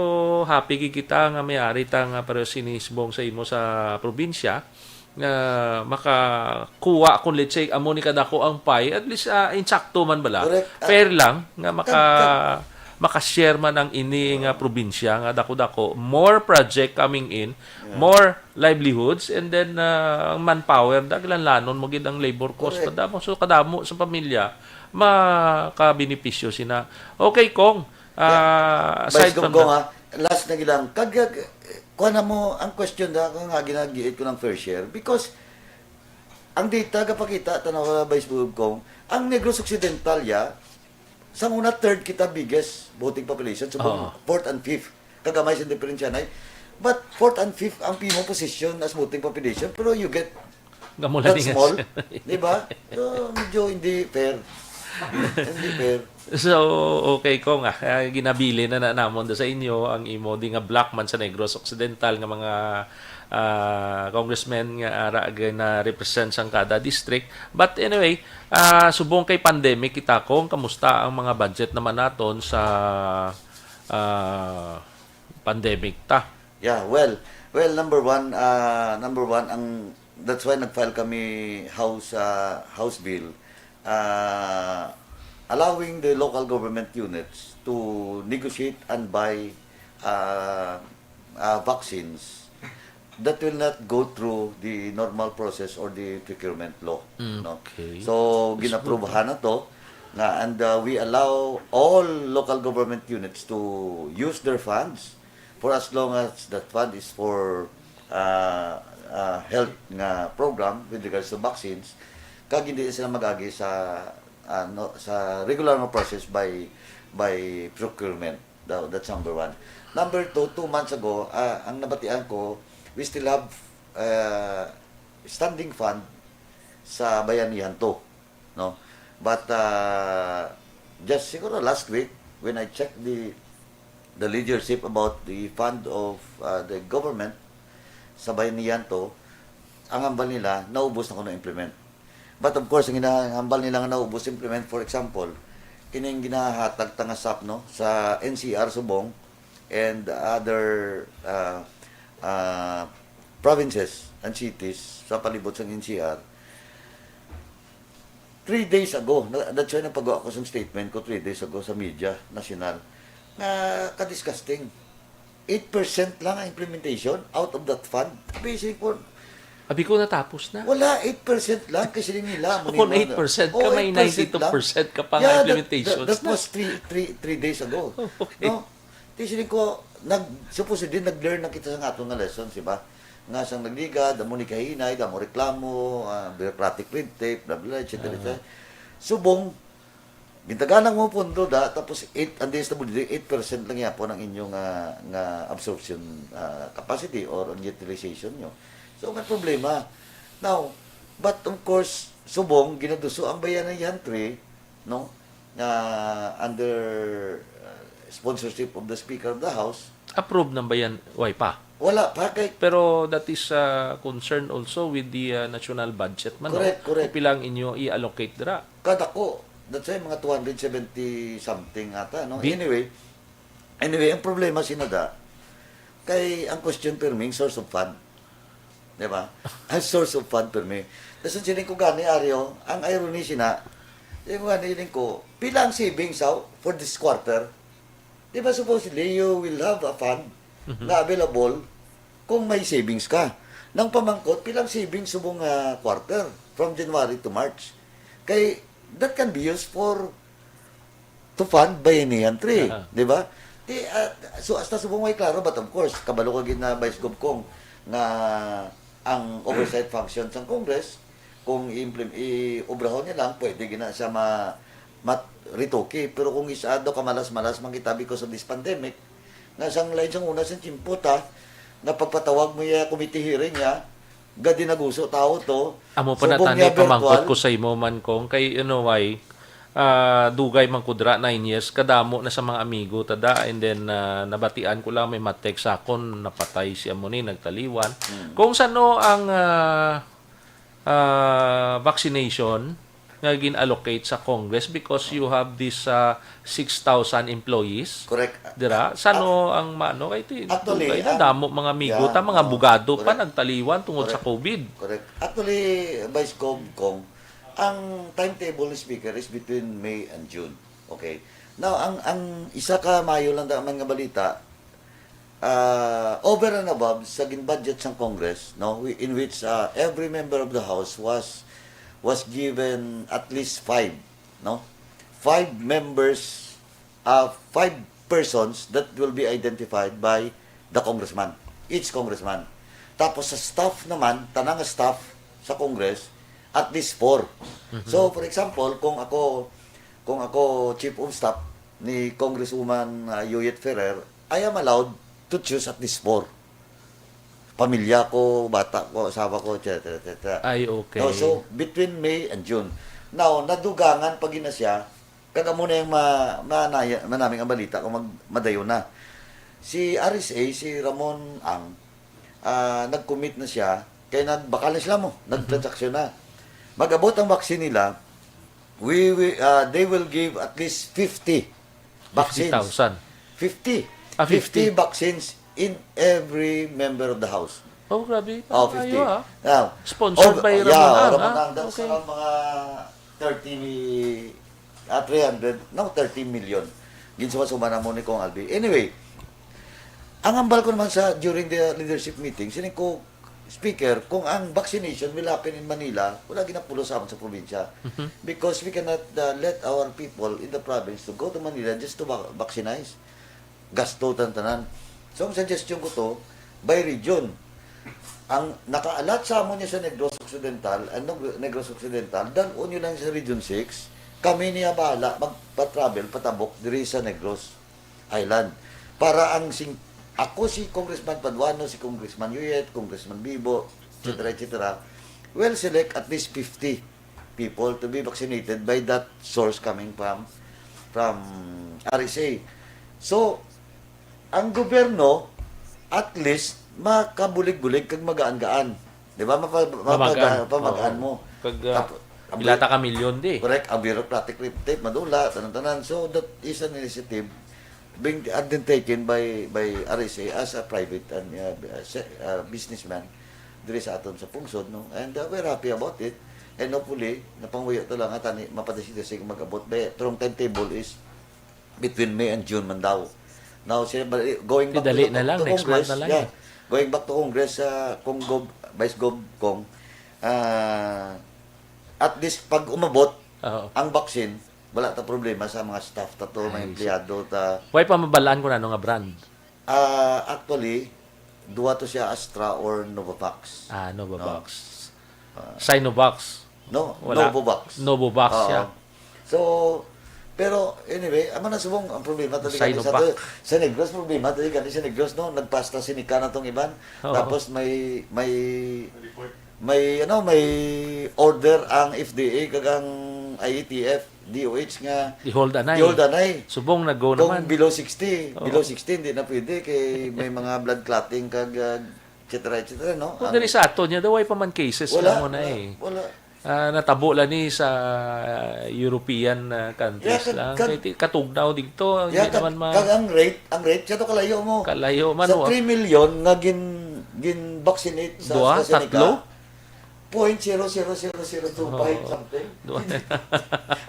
happy gid kita nga may ari ta nga pareho sinisbong sa imo sa probinsya nga makakuha kung, let's say, amo ni kadako ang pie, at least ah, insakto man bala. Correct. Ah, Fair lang nga maka kag- maka-share man ang ini nga probinsya nga dako-dako, more project coming in, more livelihoods, and then ah, ang manpower, daglanlanon mo gid ang labor cost. Correct. Kadamo, so kadamo sa pamilya makabenepisyo sina. Okay, Kong. Ah, aside Vice Gov from Kong, that, ha, last na gilang. Kag, kuha na mo ang question na nga ginagiit ko ng fair share because ang data gapakita, tanaw ka, Vice Gov Kong, ang Negros Occidental ya, sa una third kita biggest voting population, so Oo. fourth and fifth. Kagamay sa diferensya na eh. But fourth and fifth ang pimo position as voting population, pero you get Gamula that ni nga small, siya. Di ba? So, medyo hindi fair. Hindi fair. So, okay, Kong, ah, ah, ginabilin na, na namon do sa inyo ang imo di nga block man sa Negros Occidental nga mga ah, congressmen nga ara gina-represent sang kada district. But anyway, ah, subong kay pandemic kita, Kong, kamusta ang mga budget naman naton sa ah, pandemic ta? Yeah, well, well, number one, ah, number one, ang that's why nag-file kami House ah, House bill ah, allowing the local government units to negotiate and buy ah, ah, vaccines that will not go through the normal process or the procurement law, no? Okay. So, ginaprobahan na to, nga, and uh, we allow all local government units to use their funds for as long as that fund is for uh, uh, health nga program with regards to vaccines, kag hindi sila mag-agi sa ano sa regular nga process by by procurement. Daw, that's number one. Number two, two months ago, ah, ang nabatian ko, we still have uh, standing fund sa Bayanihan two, no? But uh, just siguro last week, when I checked the the leadership about the fund of uh, the government sa Bayanihan two, ang hambal nila, naubos na kuno implement. But of course, ang ginahambal nila nga naubos implement, for example, kining ginahatag ta nga SAP, no, sa N C R subong and other uh, uh, provinces and cities sa palibot sang N C R. Three days ago, na, that's why nagpagawa ko sang statement ko three days ago sa media nasyonal, nga ka-disgusting. Eight percent lang ang implementation out of that fund. Basic po, Abi ko, natapos na. Wala, eight percent lang kasi nila. Kung eight percent ka, may ninety-two percent ka pa nga implementations That na. was three, three, three days ago. Okay. No? Di sila ko, nag, supposedly, nag-learn na kita sa aton nga lessons, di ba? Nga sang nagligad, damo ni kahinay, damo reklamo, ah, bureaucratic red tape, blah, blah, et cetera, et cetera. Subong, gintagaan mo pundo da, tapos eight, ang dinis na eight percent lang yapon ang inyo nga, nga absorption ah, capacity or ang utilization nyo. So, may problema. Now, but of course, subong, ginaduso ang Bayanihan three, no? Nga under uh, sponsorship of the Speaker of the House. Approve ng Bayan, way pa. Wala pa kay Pero that is uh, concern also with the uh, national budget man. Correct, No? Correct. Kung pila ang inyo i-allocate dira. Kadako. That's why mga two hundred seventy something ata, no? Big. Anyway, anyway, ang problema sinada, kay ang question perming source of fund. Di ba? Ang source of fund permi. Tapos ang siling ko gani, Aryo, ang irony sina, yung gani, siling ko, pila ang savings sa for this quarter? Di ba supposedly you will have a fund na available kung may savings ka. Nang pamangkot, pila ang savings subong nga quarter from January to March? Kay that can be used for to fund Bayanihan three, Aha. Di ba? Di, ah, so, hasta subong may klaro, but of course, kabalo ka gid na Vice Gov Cong nga ang oversight function sang Congress, kung i-implement, i-obrahon niya lang, pwede gina siya ma, ma, retoke. Pero kung isa daw kamalas-malas man kita because of this pandemic, nga sang lain sang una sang tiyempo ta, nga pagpatawag mo ya committee hearing ya, gadi naguso tao to. Amo pa na Subong tani niya pamangkot virtual. Ko sa imo man kong kay you know why ah, dugay man ko dira nine years, kadamo na sa mga amigo tada, and then ah, nabatian ko lang may ma-text sa akon napatay si amo ni nagtaliwan. Kung sano ang ah, ah, vaccination nga gin-allocate sa Congress because you have this ah, six thousand employees. Correct. Dira, sano ang mano kay ti Actually, dugay na ang- damo mga amigo Yeah, ta, mga oo, abogado pa correct. Nagtaliwan tungod sa Correct. COVID. Correct. Actually, Vice Gov Cong, ang timetable ni Speaker is between May and June. Okay. Now, ang ang isa ka mayo lang da man nga balita, ah, over and above sa gin-budget sang Congress, no, wi- in which ah, every member of the House was was given at least five, no? Five members, uh, five persons that will be identified by the congressman, each congressman. Tapos sa staff naman, tanang staff sa Congress, at least four. So, for example, kung ako kung ako chief of staff ni Congresswoman uh, Yoyet Ferrer, I am allowed to choose at least four. Pamilya ko, bata ko, asawa ko, et cetera, et cetera. Ay, okay. No, so, between May and June. Now, nadugangan pa gina siya, kag amo na yung ma, manaya, manaming ang balita kung mag, madayon na. Si R S A, si Ramon Ang, ah, nag-commit na siya, kay nagbakal na sila mo, nagtransaksyon na. Mag-abot ang vaccine nila, we, we, ah, they will give at least fifty vaccines. Fifty thousand. Fifty. Ah, fifty. Fifty vaccines in every member of the House. Oh, grabe. Oh, Parang fifty. ayo, ah. Now, Sponsored over- by yeah, Ramon oh, Ang, Ramon ah. Ang, that's Okay. around mga thirty, ah, three hundred, no, thirty million. Ginsuma-suma na mo ni Kong Albi. Anyway, ang hambal ko naman sa, during the leadership meeting, sining ko, Speaker, kung ang vaccination will happen in Manila, wala ginapulos sa amon sa probinsya. Mhm. Because we cannot uh, let our people in the province to go to Manila just to va- vaccinize. Gasto tan-tanan. So, ang suggestion ko to, by region. Ang naka-allot sa amon niya sa Negros Occidental, ang Neg- Negros Occidental, dal-on nyo lang sa Region six, kami niya bahala magpa-travel, patabok diri sa Negros Island. Para ang sing ako, si Congressman Paduano, si Congressman Yuyet, Congressman Bibo, et cetera, et cetera, will select at least fifty people to be vaccinated by that source coming from from R S A. So, ang gobyerno, at least, makabulig-bulig kag magaan-gaan. Di ba? Mapa, Mamagaan. Mapagaan Oo. Mo. Kag, ah, Tap- ang ilata ka milyon di. Correct, ang bureaucratic red tape, madula, tanan-tanan. So, that is an initiative being undertaken by by R S A as a private and uh, se- uh, businessman diri sa aton sa pungsod, no? And uh, we're happy about it. And hopefully, napanghuyo to lang nga tani mapadasig-dasig mag-abot. Be, pero ang timetable is between May and June man daw. Now, siya, bali- going back Dali to, na lang, to next Congress, month na lang yeah, eh. Going back to Congress, uh, Cong Gov, Vice Gov Cong, uh, at least pag umabot Oo. ang vaccine, wala ta problema sa mga staff ta to, mga Ay, empleyado ta. Why pa mabalaan ko na ano nga brand? Ah, actually, duha to siya, Astra or Novavax. Ah, Novavax. Ah. Sinovac. No, Wala. Novovax. Novovax, Oo. yeah. So, pero anyway, amo na subong ang problema tadi kani sa Sinovac. to, sa Negros, problema tadi kani sa Negros, no, nagpasta sini ka na tong iban. Oo. Tapos may may may ano, may order ang F D A kag ang I A T F, D O H nga I-hold anay. I-hold anay. Subong na-go Kung naman. Below sixty, Oo. Below sixty, hindi na pwede kay may mga blood clotting kag uh, et cetera, et cetera, no? Kung Ang- diri sa aton, niya daw, way pa man cases Wala, lang mo na wala, eh. wala. Ah, natabo lang ni sa ah, European ah, countries Yeah, kag- lang. kag- Kay ti- katugnaw dito, hindi Yeah, kag, naman ma... kag ang rate, ang rate, siya to kalayo mo. Kalayo man, Sa wa- three million nga gin, gin-vaccinate sa Duha, AstraZeneca, tatlo? Point zero zero zero zero two five something. Duha.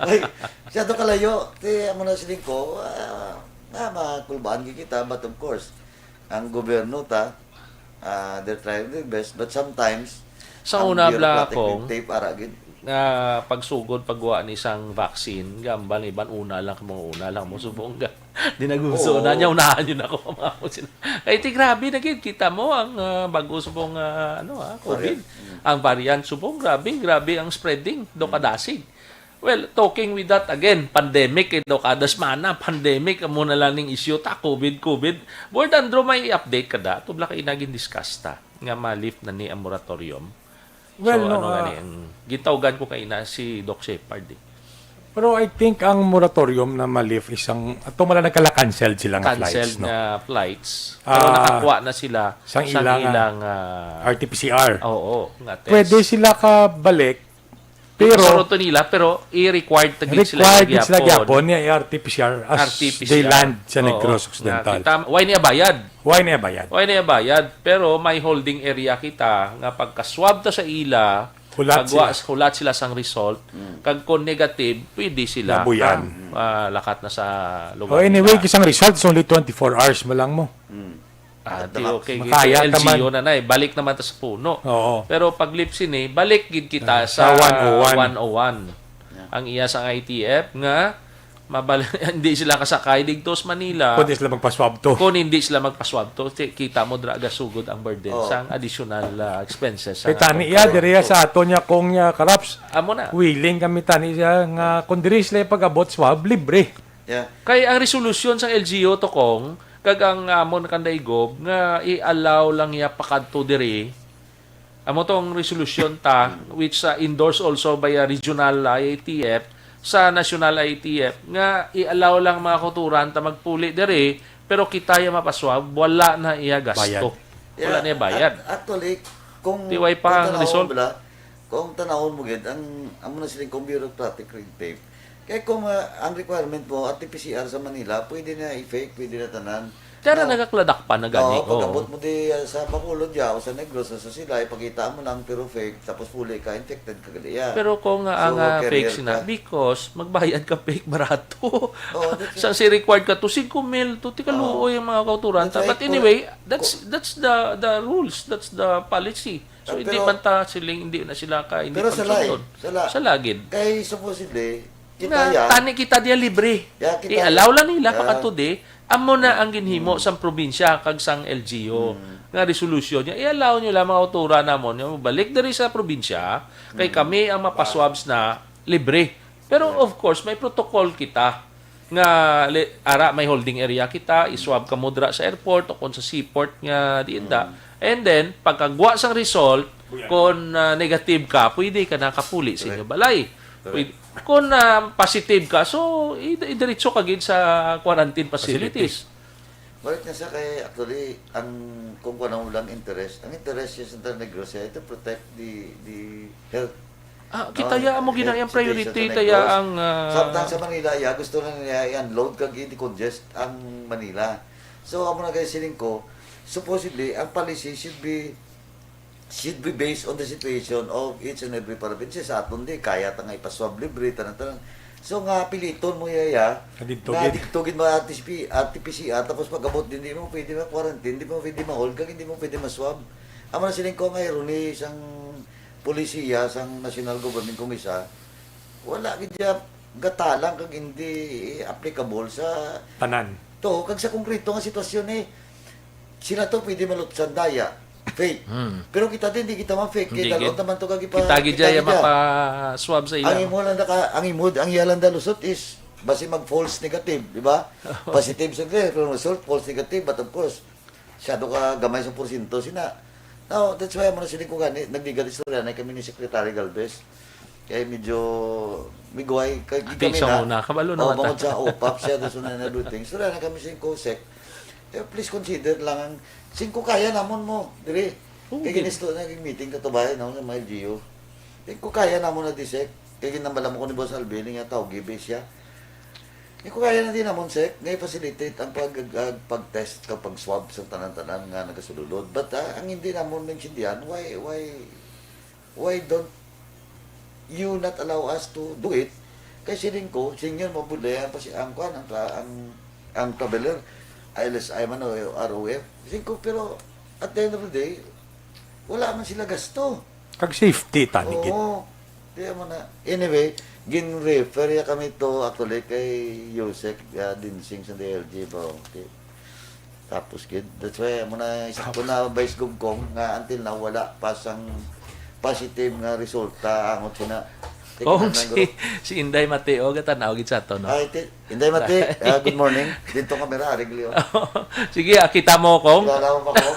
Ay, siya to kalayo. Ti, amo na siling ko, ah, ah, makulbaan gyud kita, but of course, ang gobyerno ta, ah, they're trying their best, but sometimes, Sa ang una, bla, bureaucratic kung red tape, ara gid. Nga pagsugot pagwa ni sang vaccine, gamba ni ban una lang, mga una lang mo subong ga. Di na gusto Oo. na niya, unahan yun ako, mga ako sila. Kay ti grabe na gid, kita mo ang ah, bago subong ah, ano ah, COVID. Variant. Mm. Ang variant subong, grabe, grabe ang spreading, do kadasig. Well, talking with that again, pandemic eh, do kada semana, pandemic amo na lang ning issue ta, COVID, COVID. Board Andrew, may update ka da? Tubla ka inagin discuss ta nga ma-lift na ni ang moratorium. Well, So, no, ano ah, gani, ang gitawgan ko kaina si Doc Shepard eh. Pero I think ang moratorium na ma-lift isang, ato man lang nagkala-cancel sila nga Cancelled flights, no? Nga flights. Pero Ah, nakakuha na sila sang sang ilang, ilang ah, R T P C R. Oo, nga test. Pwede sila kabalik, Pero pero sa roto nila, pero i-required ta gid sila required gyapon. sila gyapon ni R T P C R as R T P C R. they land sa Oo, Negros nga Occidental. kita, why niya bayad? Why na bayad? Why niya bayad? Pero may holding area kita nga pagka-swab ta sa ila, Hulat pagwa, sila. Hulat sila sang result, kag kung negative, pwede sila. Nabuyan. Ah, lakat na sa Oh, lugar anyway, nila. Isang result is only twenty-four hours mo lang mo. Ah, At di the okay. Makaya L G U naman. Na na eh. Balik naman ta sa puno. Oo. Pero pag lift sini, balik gid kita Ah, sa, sa one oh one. one oh one. Yeah. Ang iya sa I T F nga mabal hindi sila kasakay dito sa Manila. Pwede sila magpa-swab to. Kung hindi sila magpa-swab to, ti- kita mo dra gasugod ang burden Oh. sang additional ah, expenses. Kay Sa tani iya, diri sa ato niya kung niya karaps, Amo na. Willing kami tani siya nga kung diri sila pag-abot swab, libre. Yeah. Kay ang resolusyon sang L G U to kong kag ang amon kanday gob nga i-allow lang niya pakadto diri. Amo tong resolusyon ta which uh, endorsed also by a regional I A T F sa national I A T F nga i-allow lang mga kuturan ta magpuli diri pero kita ya mapaswab wala na iya gasto. Bayad. Wala niya bayad. Act- actually, kung Ti way pa kung ang tanawon result. Bala, kung tanawon mo gid ang amo na siling kung bureaucratic red tape. Kay kung ah, ang requirement mo at P C R sa Manila, pwede na i-fake, pwede na tanan. Kaya na No. nagakladakpan na gani, Oo, pag-abot oo. mo di, ah, sa Bacolod ya, o sa Negros, o sa sila, ipakita mo lang, pero fake, tapos puli ka, infected ka gali ya. Pero kung nga So, ang, ah, carrier fake sina, ka. Because magbayad ka fake barato. Oo, that's it. Sa si required ka to, singko mil to, tika Oo. luoy ang mga kauturan. That's right. But Kung anyway, that's, that's the, the rules, that's the policy. So, Ah, hindi pero man ta siling, hindi na sila ka, hindi Pero sa pagsunod. Lain, sa la-, Sa lagid. Kay supposedly, kita Nga, ya. Tani kita diya libre. Ya, kita I-allow ya. lang nila, Ya. pakatudi. Amo na ang ginhimo Mm. sang probinsya kag sang L G U Mm. nga resolution niya. I-allow nyo lang mga autora namon nga mabalik diri sa probinsya, kay Mm. kami ang mapaswabs na libre. Pero Correct. of course, may protocol kita nga li-, ara, may holding area kita, iswab ka mo dira sa airport o kung sa seaport nga diin da. Mm. And then, pagkagwa sang result, Kuya. kung, ah, negative ka, pwede ka nakapuli sa Correct. inyo balay. Correct. Pwede, kung, ah, positive ka, so, i-, idiretso ka gid sa quarantine facilities. Facilities. Correct na siya kay, actually, ang, kung kuwan ang ulang interest, ang interest siya sa Negros siya, to protect the, the health. Ah, kita No? ya amo Health ginayang situation priority sa taya Negros. ang, ah, Samtang sa Manila, ya, gusto na niya i-unload kag i-decongest ang Manila. So, amo na kay siling ko, supposedly, ang policy should be, should be based on the situation of each and every province. Sa aton di, kaya ta nga ipaswab libre, tanan-tanan. So, nga piliton mo ya, ya, Nga didto nga gid. didto gid mga R T P, R T P C R, tapos pag-abot din, di mo pwede ma-quarantine, di mo pwede ma-hold, kag hindi mo pwede ma-swab. Amo na siling ko nga irony sang polisiya, sang national government kung isa, wala gid ya gatalang kag hindi applicable sa Tanan. to, kag sa konkreto nga sitwasyon eh. Sila to pwede malutsan daya, fake. Hmm. Pero kita din, di kita man fake. Hindi Kay dalhon gid. naman to kag ipa-, Kita gid kita dyan gid yung dyan. mapa-swab sa Ang ila. imo lang naka, ang imo, ang iya lang dalusot is basi mag false negative, di ba? Positive sa clear, pero result false negative, but of course, siyado ka gamay sa porsyento, sina. Now, that's why amo na sila ko gani, nagdigat istorya na kami ni Secretary Galvez. Kay medyo miguway, kay Ati kami siya na. muna, kabalo Oh, naman bangod ta. sa OPAP siya, doon na everything. Istorya na kami sa COSEC. Eh, please consider lang ang singko kaya namon mo, diri. Oo, Kay gid. ginisto na yung meeting ka to ba, no, sa mga L G U. Singko kaya namon na di, Sec. Kay ginambala mo ko ni Boss Alvin, nga tao, gibe siya. Singko kaya na din namon, Sec, nga i-facilitate ang pag, ag-, pag-test kag pag-swab sa tanan-tanan nga nagasululod. But, ah, ang hindi namon maintindihan, why, why, why don't you not allow us to do it? Kay siling ko, senior mo bulay ang pasi-, ang kwan, ang, tra-, ang, ang traveler, I L S I man o R O F. Siling ko, pero at the end of the day, wala man sila gasto. Kag safety, tani gid. Oo. Di mo na. Anyway, gin-refer ya kami to, actually, kay Yusek, ah, Dinsing sa D L G ba? Okay. Tapos, gid. That's why, amo na, isa ko na, Vice Gov Cong, nga until now, wala pa sang positive nga resulta, angot sina. Kung Tingnan si, ng group. si Inday Mateo, gatanaw gid sa to, no? Ay, ti-, Inday Mati, ah, good morning. Dito kamera, Arig Leo. Sige, ah, kita mo, Kong. Kilala mo ba ko?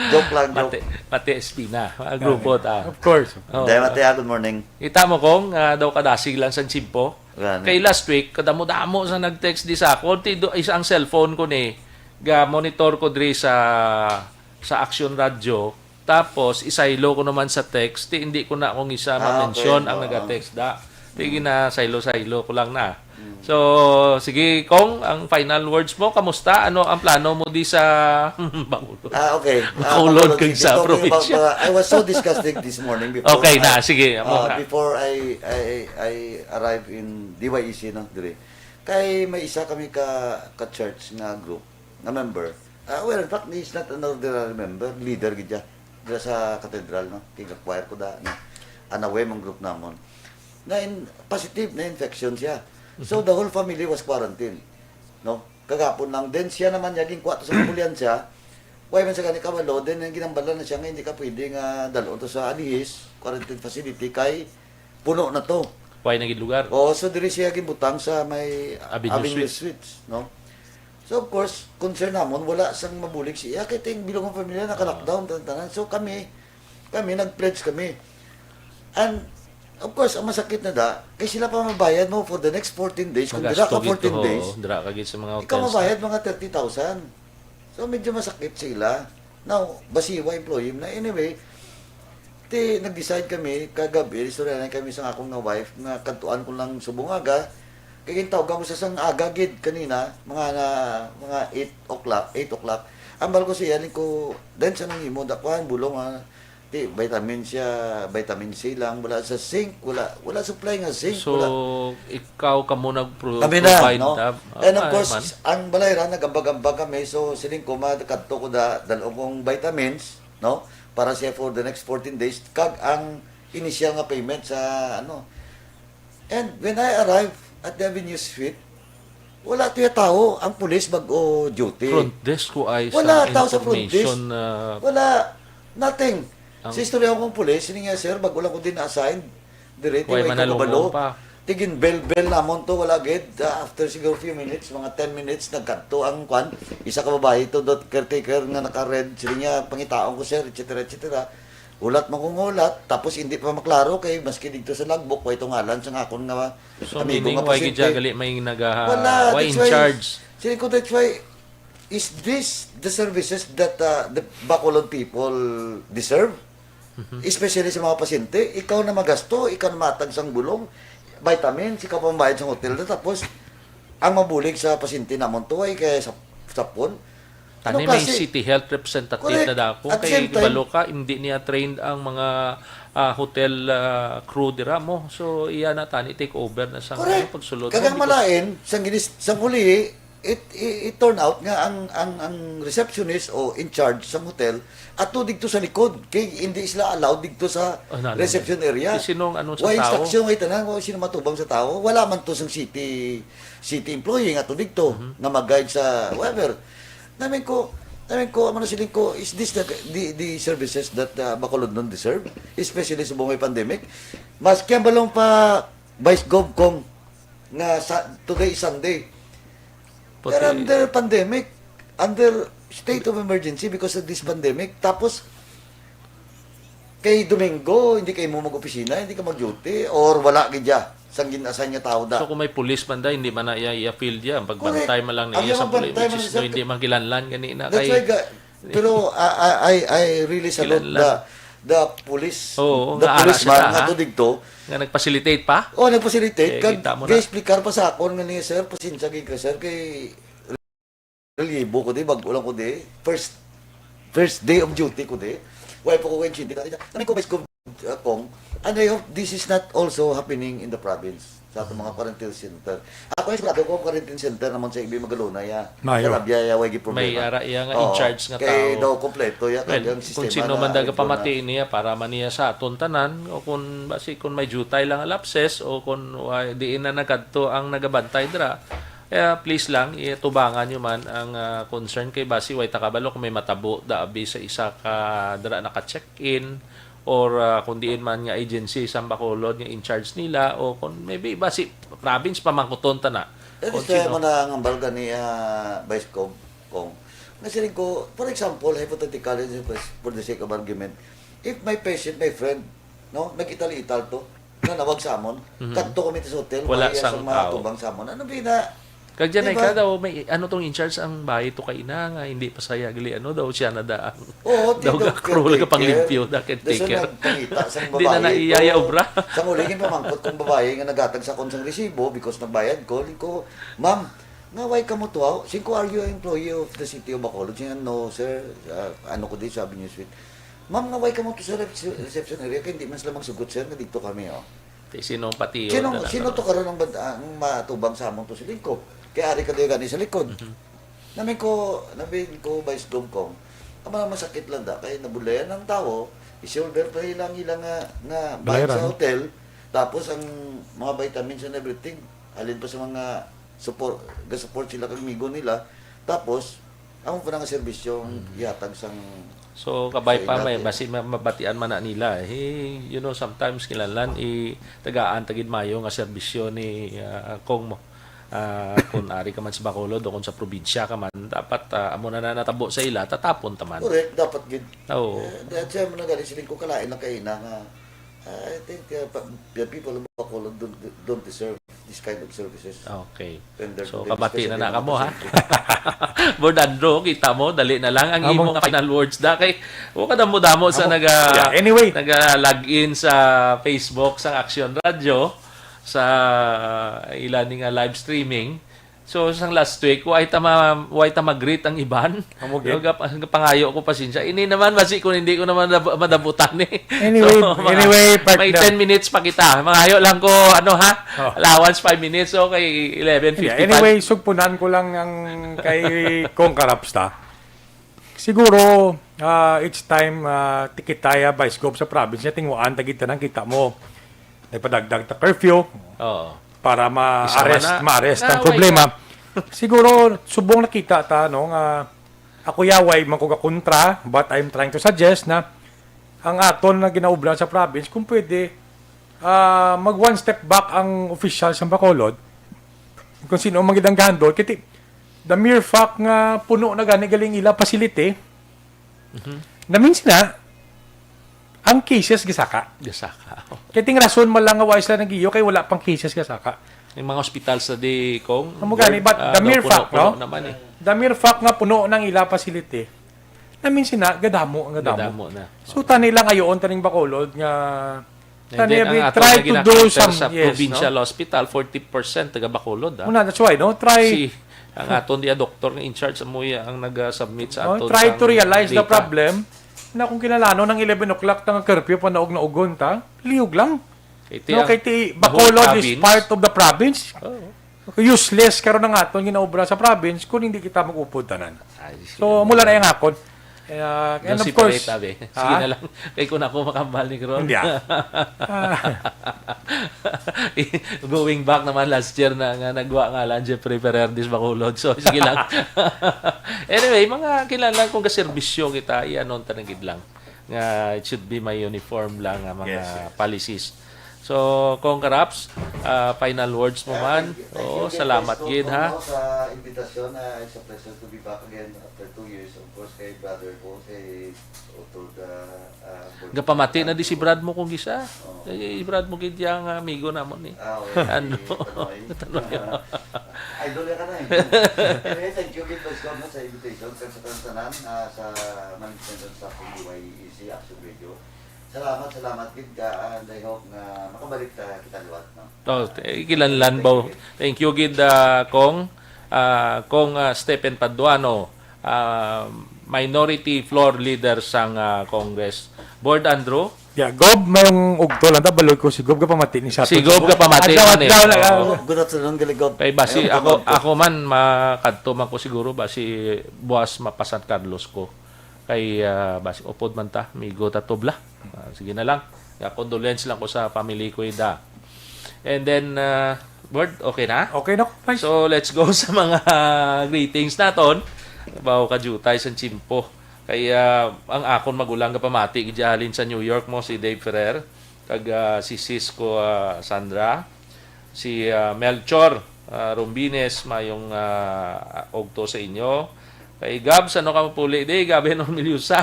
Joke lang, joke. Mati, Mati Espina. Ah, grupo ta. Of course. Oo. Inday Mati, ah, good morning. Kita mo, Kong, ah, daw kadasig lang sa tsimpo. Gani. Kay last week, kadamo-damo sa nag-text di sa ako. Ti-, do-, isa ang cellphone ko ni, ga-monitor ko diri sa, sa Action Radio. Tapos, isaylo ko naman sa text, ti hindi ko na akong isa Ah, ma-mention okay. ang Oo. nag-text da. Ti Mm. ginasaylo-saylo ko lang na. Mm. So, sige, Kong, ang final words mo, kamusta? Ano ang plano mo di sa Bacolod? Ah, okay. Ah, Bacolod Bacolod kag City. sa Talking about, probinsya. uh, I was so disgusted this morning before Okay na, I, sige, amo uh, na. before I, I, I arrive in D Y E C, no, dire. Kay may isa kami ka, ka church nga group, nga member. Ah, well, in fact, he's not an ordinary member, leader gid siya. Dira sa katedral, no? Kay choir ko da, no? Anaway, mang group namon. Na in, positive na infection siya. So, Mhm. the whole family was quarantined, no? Kagapon lang. Then, siya naman niya, ginkuha to sa ambulansya. Why man sa gani kabalo, then, ang ginambala na siya nga hindi ka pwede nga dalon to sa alihis, quarantine facility, kay puno na to. Why na gid lugar? Oo, so diri siya ginbutang sa may Avenue Avenue Suites. Suites, no? So, of course, concern namon, wala sang mabulig siya. Kay ting bilog ang pamilya, naka-lockdown, Ah. tanan-tanan. So, kami, kami, nag-pledge kami. And, of course, ang masakit na da, kay sila pa mabayad mo for the next fourteen days. Kung dira Magasto ka gid fourteen to, days, oo. Dira ka gid sa mga ikaw hotels. mabayad mga thirty thousand. So, medyo masakit sila. Now, basiwa, employee na. Anyway, ti, nag-decide kami, kagabi, istorya na kami sa akong nga wife, nga kadtuan ko lang subong aga, Kay gintawag mo sa sang aga gid kanina, mga na, mga eight o'clock, eight o'clock. Ambal ko siya, ning ko, then sa nang imo, dakwan, bulong, ah, di, vitamin siya, vitamin C lang, wala sa zinc, wala, wala supply nga zinc, So, wala. Ikaw ka mo nagpro-, Kami na, provide no? Of, And of ah, course, man. Ang balay ra, nag-ambag-ambag kami, so siling ko, madakadto ko da, dalon kong vitamins, no? Para siya for the next fourteen days, kag ang initial nga payment sa, ano, And when I arrived at the Avenue Suite, wala tuya tao ang pulis bag-o duty. Front desk ko ay Wala sa tao sa front desk. Information na Wala. Nothing. Ang Sa istorya kong pulis, ini nga, "Sir, bag-o lang ko din na-assign. Dire, Why di man ko nalungon kabalo." Pa? Tigin bell-bell namon to, wala gid. Ah, after siguro few minutes, mga ten minutes, nagkadto ang kwan. Isa ka babae to, dot caretaker nga naka-red. Sila niya, "Pangitaon ko, sir," et cetera, et cetera. Hulat man kong hulat, tapos hindi pa maklaro kay maski dito sa logbook, way to ngalan sa akon nga So, amigo meaning, nga why gid pasyente. Siya gali may naga-, Wala, why that's in why, charge? Sini ko, that's why, is this the services that, uh, the Bacolod people deserve? Mhm. Especially sa mga pasyente, ikaw na magasto, ikaw na matag sang bulong, vitamins, ikaw pambayad sa hotel na, tapos ang mabulig sa pasyente namon to ay kay sa, sapon. Tani Ano may klase? City health representative Correct. Na dako. At the Kay same time, balo ka, hindi niya trained ang mga, ah, hotel, ah, crew dira mo. So, iya na tani take over na sa Correct. Pagsulod Kagang dito. Malain, sang ginis-, sang huli, it, it, it turn out nga ang, ang, ang receptionist o in charge sa hotel, ato dito sa likod. Kay hindi sila allowed dito sa Oh, nalo. Reception area. Sinong ano sa Wa tao? Instruction, wa tanan, wa sino matubang sa tao. Wala man to sang city, city employee nga to dito, Mhm. nga mag-guide sa whoever. Namin ko, namin ko, ano siling ko, is this the, the, the services that, uh, Bacolodnon deserve? Especially sa bungay pandemic? Maski ang balong pa Vice Gov Cong nga sa, today is Sunday. Pati They're under pandemic, under state of emergency because of this pandemic. Tapos, kay Domingo, hindi kayo mo mag-opisina, hindi ka mag-duty, or wala gid ya sang gin-assign nga tao da. So, kung may pulis man da, hindi man na iya, iya field ya. Ang pagbantay Correct. Man lang Ang niya sa iyang pulis, bantay which man is siya no, hindi man kilanlan gani na That's kay why ga-, pero I, I, I, I really salute Kilanlan. The, the police, Oo, the nga ara policeman sila, nga ha? To digto. Nga nag-facilitate pa? Oh, nag-facilitate. Eh, Kag kita mo na. Gi-explicar pa sa akon nga ni, "Sir, pasensya gid ka, sir, kay relibo ko di, bag-o lang ko di. First, first day of duty ko di. Wala pa ko kaintindi ka di." Kami ko, Vice Gov, uh, Cong, and I hope this is not also happening in the province sa atong mga quarantine center. Ako ay sigurado ko quarantine center naman sa Ibi Magalona ya. Mayo. Sa Rabia ya, way gi problema. May ara iya nga Oo. In charge nga Kay tao. Daw kompleto ya, Well, kag ang kung sistema sino na man daga regular pamati na. Niya para man niya sa aton tanan, o kung basi kung may jutay lang lapses, o kung wa-, diin na nagkadto ang nagabantay dira, eh, please lang, itubangan nyo man ang, ah, concern kay basi way takabalo kung may matabo da abi sa isa ka dira naka-check-in, or, ah, kung diin man nga agency sa Bacolod nga in charge nila, o kung maybe iba si province pamangkuton ta na. That is Kung why sino. Mo na ang hambal gani, ah, Vice Gov, Cong. Nga siling ko, for example, hypothetically, for the sake of argument, if my patient, my friend, no, nag-Italy-Ital to, nanawag sa amon, Mhm. Kadto kami sa hotel, Wala wala sang sang tao. Matubang sa amon. Ano ba na? Kag dyan ay Diba? Ka daw, may ano tong in charge ang bahay to kay ina nga hindi pa saya gali ano daw siya na da ang Oo, ti daw daw ka crew caretaker. Ka panglimpyo, da Daw siya caretaker. Nagpangita sang Di na babae naiya to. Ya obra. Sa muli, ginpamangkot kong babae nga naghatag sa akon sang resibo because nagbayad ko. Ling ko, "Ma'am, nga why ka mo to? Sing ko, are you an employee of the city of Bacolod?" Siya, "No, sir. Ah, ano ko di sa Avenue Suite." "Ma'am, nga why ka mo to sa rep-, reception area? Kaya hindi man sila magsugot, sir, nga dito kami, oh." Ti sino ang pati Sino, na lang, sino ano? To karon ang bad-, ang matubang sa amon to sa lingkod? Kay ari ka diyo gani sa likod. Mhm. Namin ko, namin ko, Vice Gov Cong, ang mga masakit lang da, kay nabulayan ang tao, i-shoulder pa ilang, ilang nga, nga bayad Bayaran. Sa hotel, tapos ang mga vitamins and everything, halin pa sa mga support, ga-support sila kag migo nila, tapos, amo pa na nga serbisyong Mm. Ihatag sang So, kabay sa pa may, ilalim. Basi ma-, mabatian man na nila. Hey, you know, sometimes kinahanglan i-, tagaan ta gid mayo nga serbisyo ni, ah, Cong mo. Ah, kung ari ka man sa Bacolod o kung sa probinsya ka man, dapat, ah, amo na na natabo sa ila, tatapon ta man. Correct, dapat gid. Oo. Eh, dahil siya mo na gali, siling ko kalain lang kay ina nga, I think, uh, pa-, the people of Bacolod don't, don't deserve this kind of services. Okay. Tender So, to them, kabati na especially na mga kamo, ha? Pasyente. Board Andrew, kita mo, dali na lang ang Amo. Imo nga final words da kay, o kadamo-damo sa Amo. Naga-, Yeah, anyway. Naga-log in sa Facebook sa Action Radio. sa ila ni nga live streaming. So, sang last week, wa ta ma-, wa ta mag-greet ang iban. Amo gid. Gap-, pangayo ko, pasensya. Ini naman, basi kung hindi ko naman nab-, madabutan eh. Anyway, So, mga, anyway, may partner. ten minutes pa kita. Mangayo lang ko, ano ha? Oh. Allowance five minutes, so kay eleven fifty-five. Yeah, anyway, sugpunan ko lang ang kay Kong Karaps ta. Siguro, ah, each time, ah, tikitaya, Vice Gov sa province niya, tinguhaan, tagid tanan, kita mo. Nagpadagdag ta curfew Oo. para Isa man ma-arrest, na. ma-arrest ang Naaway problema. ka. Siguro, subong nakita ta, no, nga ako yaway man ko gakontra, but I'm trying to suggest na ang aton na ginaubra sa province, kung pwede, ah, mag one step back ang official sa Bacolod, kung sino man gid ang gahandol. Kiti, the mere fact nga puno na gani galing ila facility, Mhm. namin sina, ang cases gisaka. Gisaka. Kay ting rason man lang nga wa sila nagiyo kay wala pang cases gisaka. Yung mga hospital sa di, Kong, Amo gani, but ah, the daw mere puno-puno fact, no? naman eh. The mere fact nga puno nang ila facility, namin sina, gadamo, ang gadamo. Gadamo na. So, tani lang ayoon taning Bacolod nga, And tani, then, ang we ato try nga to do gina-cater some, sa yes, provincial no? hospital, forty percent taga Bacolod, ah. Muna, that's why, no? Try Si, ang aton di, ah, doktor nga in charge, amo iya ang nag-submit sa Oh, aton try sang to realize the data. problem na kung kinahanglan ang eleven o'clock ta nga curfew, panaog na ugon ta, liyog lang. Kay ti No, ang kay ti the whole Bacolod is province. part of the province. Oo. Useless karon ang aton ginaobra sa province kung hindi kita mag-upod tanan. Ay, So, sige. mula na yung akon. Uh, and Don't of course, separate, abi. Sige ha? na lang. Kay kung ako makambal ni Ron. Hindi, ah. Ah. Going back naman last year na nga nagwa nga lang Jeffrey Ferrerdis Bacolod. So, sige lang. Anyway, mga kinahanglan kung kaserbisyo kita, i-ano ta na gid lang nga it should be may uniform lang nga mga Yes, yes. policies. So, Kong Karaps, ah, final words mo Ah, man. thank you, thank Oo, you again, salamat Vice Gov, gid, ha? no, sa invitation. Ah, it's a pleasure to be back again after two years. Of course, kay brother ko, kay Otto, ah, Gapamati na di si Brad mo kung gisa. Oo. Eh, si Brad mo gid yang amigo namon ni. Ah, okay. Ano? Si Tanoy. Tanoy. Idol ka na eh. Anyway, thank you gid, Vice Gov, no, sa invitation, kag sa tanan, ah, sa management and staff ng D Y E C Action Radio. Salamat, salamat gid ka, and I hope nga makabalik ta kita liwat, no? Oh, eh, kinahanglan ba? Thank you gid, ah, Kong, ah, Kong, ah, Stephen Paduano, ah, minority floor leader sang, ah, Congress. Board Andrew? Yeah, Gob, may yung ugto lang ta, baloy ko si Gob, gapamati ni sa Si aton. Gob, gapamati Adlaw, man eh. adlaw na Oo. lang. Good afternoon, Galigog. Kay basi Ayun, ako, good ako man makadto man ko siguro basi buwas mapa San Carlos ko. Kay, ah, basi upod man ta, migo ta tubla. Ah, sige na lang. Ya, condolence lang ko sa family ko ida. And then, ah, Board, okay na? Okay na, Vice. So, let's go sa mga greetings naton. Bawo ka jutay sa tiyempo. Kay, ah, ang akon magulang gapamati gid halin sa New York mo si Dave Ferrer, kag, ah, si sis ko, ah, Sandra, si, ah, Melchor, ah, Rombines, mayong, ah, ugto sa inyo. Kay Gabs, ano ka mapuli di? Gabi Normiliosa,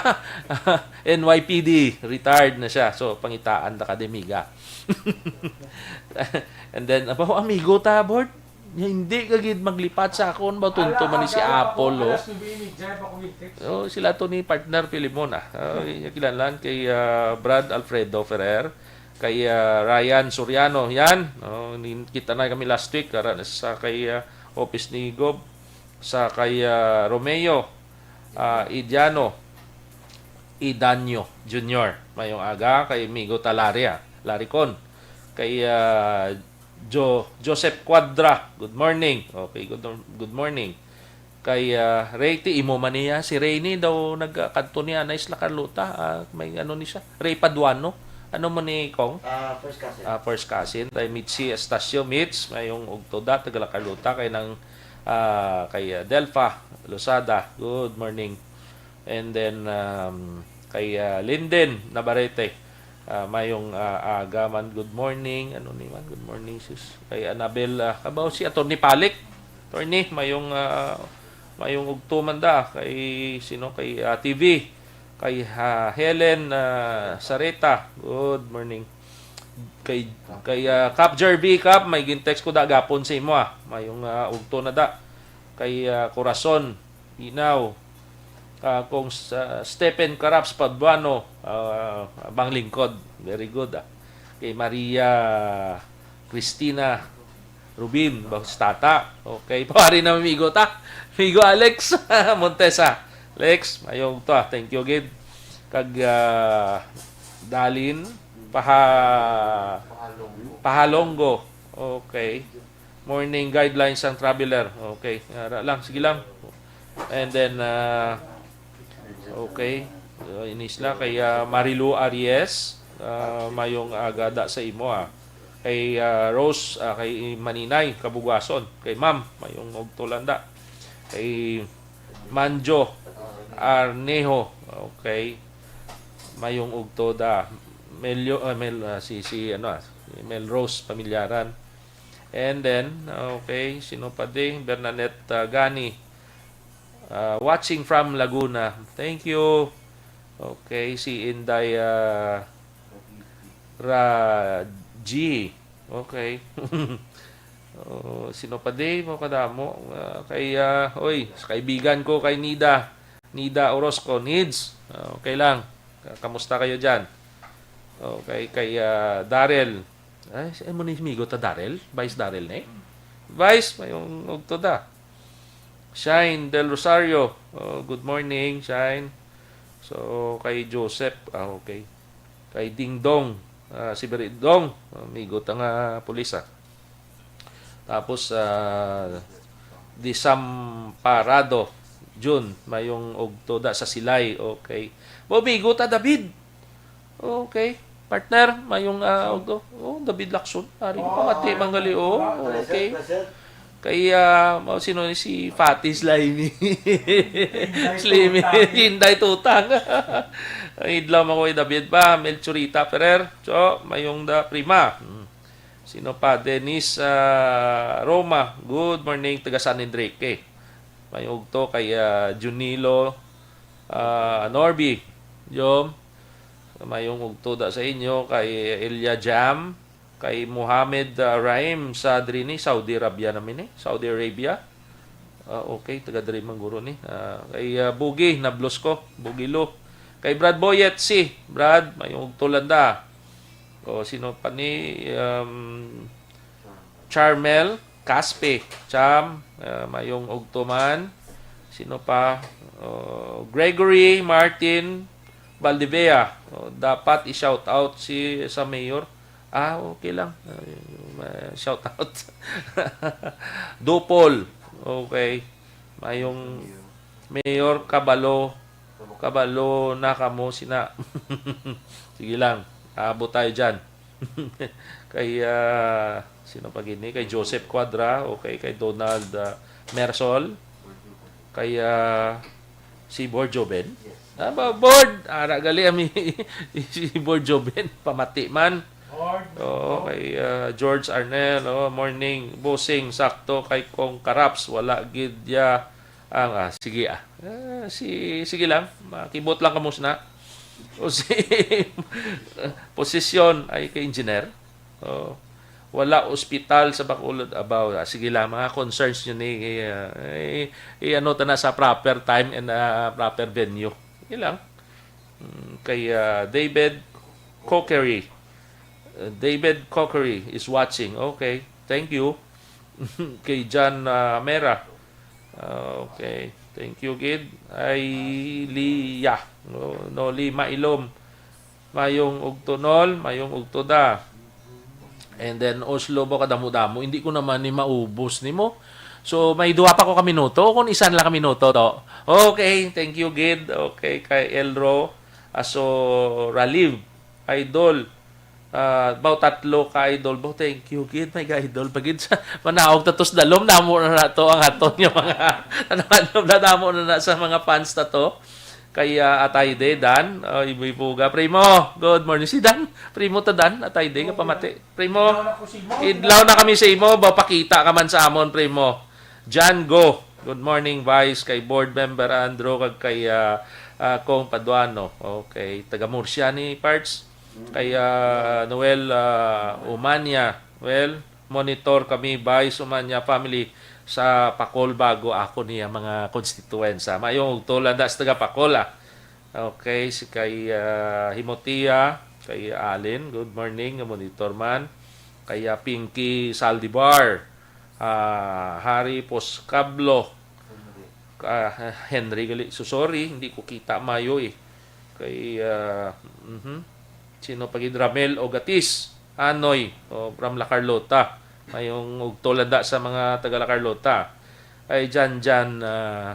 N Y P D, retired na siya. So, pangitaan ta ka di, miga. And then, abaw, amigo ta, Board. Hindi ka gid maglipat sa akon ba, tunto man ni si Apple, oh. Oh, sila to ni partner Filemon, ah. Oh, kinahanglan kay, ah, Brad Alfredo Ferrer, kay, ah, Ryan Soriano, yan. Oh, nin-, kita na kami last week, ara na sa kay, ah, office ni Gob, sa kay, ah, Romeo, ah, Idiano, Idanyo Junior. Mayong aga kay Migo Talaria, Laricon. Kay, ah, Jo-, Joseph Cuadra, good morning. Okay, good, good morning. Kay, ah, Ray, ti imo man niya, si Ray ni daw nagkadto ni anay sila Carlota, ah, may ano ni siya, Ray Paduano. Ano mo ni Kong? Ah, first cousin. Ah, first cousin. Kay Mitzi Estacio, Mitz, mayong ugto da, taga La Carlota, kay nang, ah, kay, ah, Delpha Losada, good morning. And then, um, kay, ah, Linden Navarrete, ah, mayong, ah, aga man, good morning. Ano ni man? Good morning, sis. Kay Annabel, ah, kabaw si Attorney Palik. Attorney, mayong, ah, mayong ugto man da. Kay sino? Kay, ah, T V. Kay, ah, Helen, ah, Sareta, good morning. Kay, kay, ah, Kap Jervy, Kap, may gintext ko da gapon sa imo, ah. Mayong, ah, ugto na da. Kay, ah, Corazon, Inaw, ah, kung sa Stephen Caraps Paduano, ah, Banglingkod. Very good, ah. Kay Maria, Christina Rubin, ba, si Tata. Okay, pawari na, amigo ta. Amigo Alex Montesa. Alex, mayong to, ah. Thank you gid. Kag, ah, Dalin Paha Pahalonggo. Okay. Morning guidelines sang traveler. Okay, ara lang, sige lang. And then, ah, okay, uh, inisla kay, ah, Marilu Aries, ah, mayong aga da sa imo, ah. Kay, ah, Rose, ah, kay Maninay Kabugason, kay Ma'am, mayong ugto lang da. Kay Manjo Arnejo, okay, mayong ugto da. Melio, ah, Mel, ah, si, si, ano, ah, si Melrose Pamilyaran. And then, okay, sino pa di? Bernadette, ah, Gani. Ah, watching from Laguna. Thank you. Okay, si Inday, ah, Raji. Okay. Oh, sino pa di mo kadamo? Ah, kay, ah, oy, sa kaibigan ko kay Nida. Nida Orozco, Nids. Ah, okay lang. Ka-, kamusta kayo dyan? Okay, kay, ah, Daryl. Ay, si, mo ni amigo ta Daryl? Vice Daryl ni? Vice, mayong ugto da. Shine Del Rosario. Oh, good morning, Shine. So, kay Joseph, ah, okay. Kay Dingdong, ah, si Beridong, amigo ta nga pulis, ah. Tapos, ah, Disamparado, June, mayong ugto da sa Silay, okay. Bo, amigo ta David. Okay. Partner, mayong, ah, ugto. Oh, David Lacson. Ari ko pamati manggali, oh. Okay. Kay, ah, mao sino ni si Fatty Slimy. Slimy. Tutang. Inday Tutang. Ang idlaw mo ko, David pa. Melchorita Ferrer. So, mayong da prima. Hmm. Sino pa? Dennis, ah, Roma. Good morning, taga San Enrique. Mayong ugto kay, ah, Junilo, ah, Norby. Jom. Mayong ugto da sa inyo kay Elia Jam. Kay Mohammed, ah, Raim sa diri ni Saudi Arabia namin eh. Saudi Arabia. Ah, okay, taga diri man guro ni. Ah, kay, ah, Bugi, Nablos ko. Bugi Lo. Kay Brad Boyet, si Brad, mayong ugto lang da. O, sino pa ni, um, Charmel Caspe, Cham, ah, mayong ugto man. Sino pa? O, Gregory Martin Valdivea. O, dapat i-shout out si, sa mayor. Ah, okay lang. Ah, ma-, shout out. Dupol. Okay. Mayong Mayor Kabalo. Kabalo na kamo sina. Sige lang. Abot tayo dyan. Kay, ah, sino pa gini? Kay Joseph Quadra, okay, kay Donald, ah, Mersol, kay, ah, si Board Joven. Ah, ba, Board! Ara gali, ami, si Board Joven, pamati man. Oo, kay, ah, George Arnel, oh, morning, bossing, sakto, kay Kong Karaps, wala gid ya ang, ah, sige, ah. Ah, si, sige lang, makibot lang kamo sina. O si, posisyon ay kay engineer. Oh, wala ospital sa Bacolod. Abaw, ah, sige lang, mga concerns nyo ni, ah, i-, i-, ano ta na sa proper time and, ah, proper venue. Sige lang. Mm, kay, ah, David Cokery. Uh, David Cokery is watching. Okay. Thank you. Kay John, ah, Mera. Ah, okay. Thank you gid. Ay, Liya. No, no, Lima Ilom. Mayong ugto, Nol, mayong ugto da. And then Oslo ba kadamo-damo, hindi ko naman ni maubos nimo. So may duha pa ko ka minuto, kung isan lang ka minuto to. Okay, thank you gid. Okay, kay Elro Aso Raliv, idol. Ah, baw tatlo ka idol, baw thank you gid, may ka idol pa gid sa manaog tatos dalom, namo na nato ang aton nga mga ano, ano, namo na na sa mga fans ta to. Kay, ah, Atay De, Dan, oh, Ibuibuga. Primo, good morning. Si Dan, primo ta, Dan, Atay De, nga pamati. Primo, idlaw na kami sa imo, ba pakita ka man sa amon, primo. Jan Go, good morning, Vice, kay board member Andrew, kag kay, ah, ah, Kong Paduano. Okay, taga Murcia ni Parts. Kay, ah, Noel, ah, Umania. Well, monitor kami, Vice Umania family, sa Pacol, bago ako niya mga constituents, ah. Mayong ugto lang da sa taga Pacol, ah. Okay, si kay, ah, Himotia, kay Allen, good morning, nga monitor man. Kay, ah, Pinky Saldivar, ah, Harry Poscablo, ah, Henry gali. So, sorry, hindi ko kita mayo eh. Kay, ah, mhm. Sino pa gid? Ramel Ogatis, Anoy, o, from La Carlota. Mayong ugto landa sa mga taga La Carlota. Ay, Jan Jan, ah,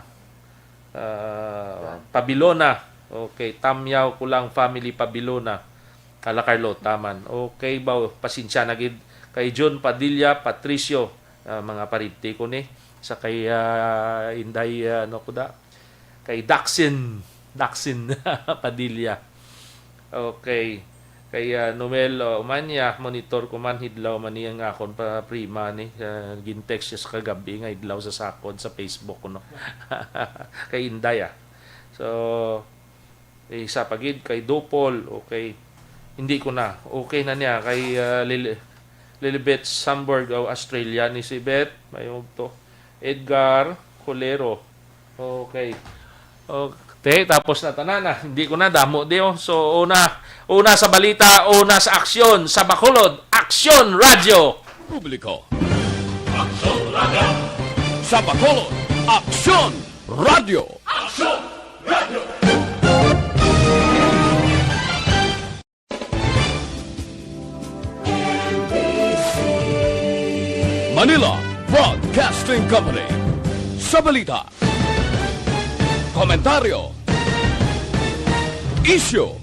ah, Pabilona. Okay, Tamyaw ko lang, family Pabilona. Ala Carlota man. Okay ba? Pasensya na gid. Kay Jun Padilla, Patricio, ah, mga pariente ko ni. Sa kay, ah, Inday, ah, ano ko da? Kay Daxin. Daxin Padilla. Okay. Kay, ah, Noel, oh, Umanya, monitor ko man, hidlaw man ni ang akon pa prima ni. Ah, gin-text siya sa kagabi nga hidlaw sa sakod sa Facebook, no? Kay Inday, ah. So, isa pa gid kay Dupol, okay. Hindi ko na. Okay na niya kay, ah, Lil-, Lilibet Samborg, o, Australia ni si Bet, may to. Edgar Colero. Okay. Okay, tapos na tanan na. Hindi ko na damo di, oh. So, una, una sa balita, una sa aksyon, sa Bacolod, Aksyon Radyo. Publiko. Aksyon Radyo. Sa Bacolod, Aksyon Radyo. Aksyon Radyo. Manila Broadcasting Company. Sa balita, komentaryo, isyu,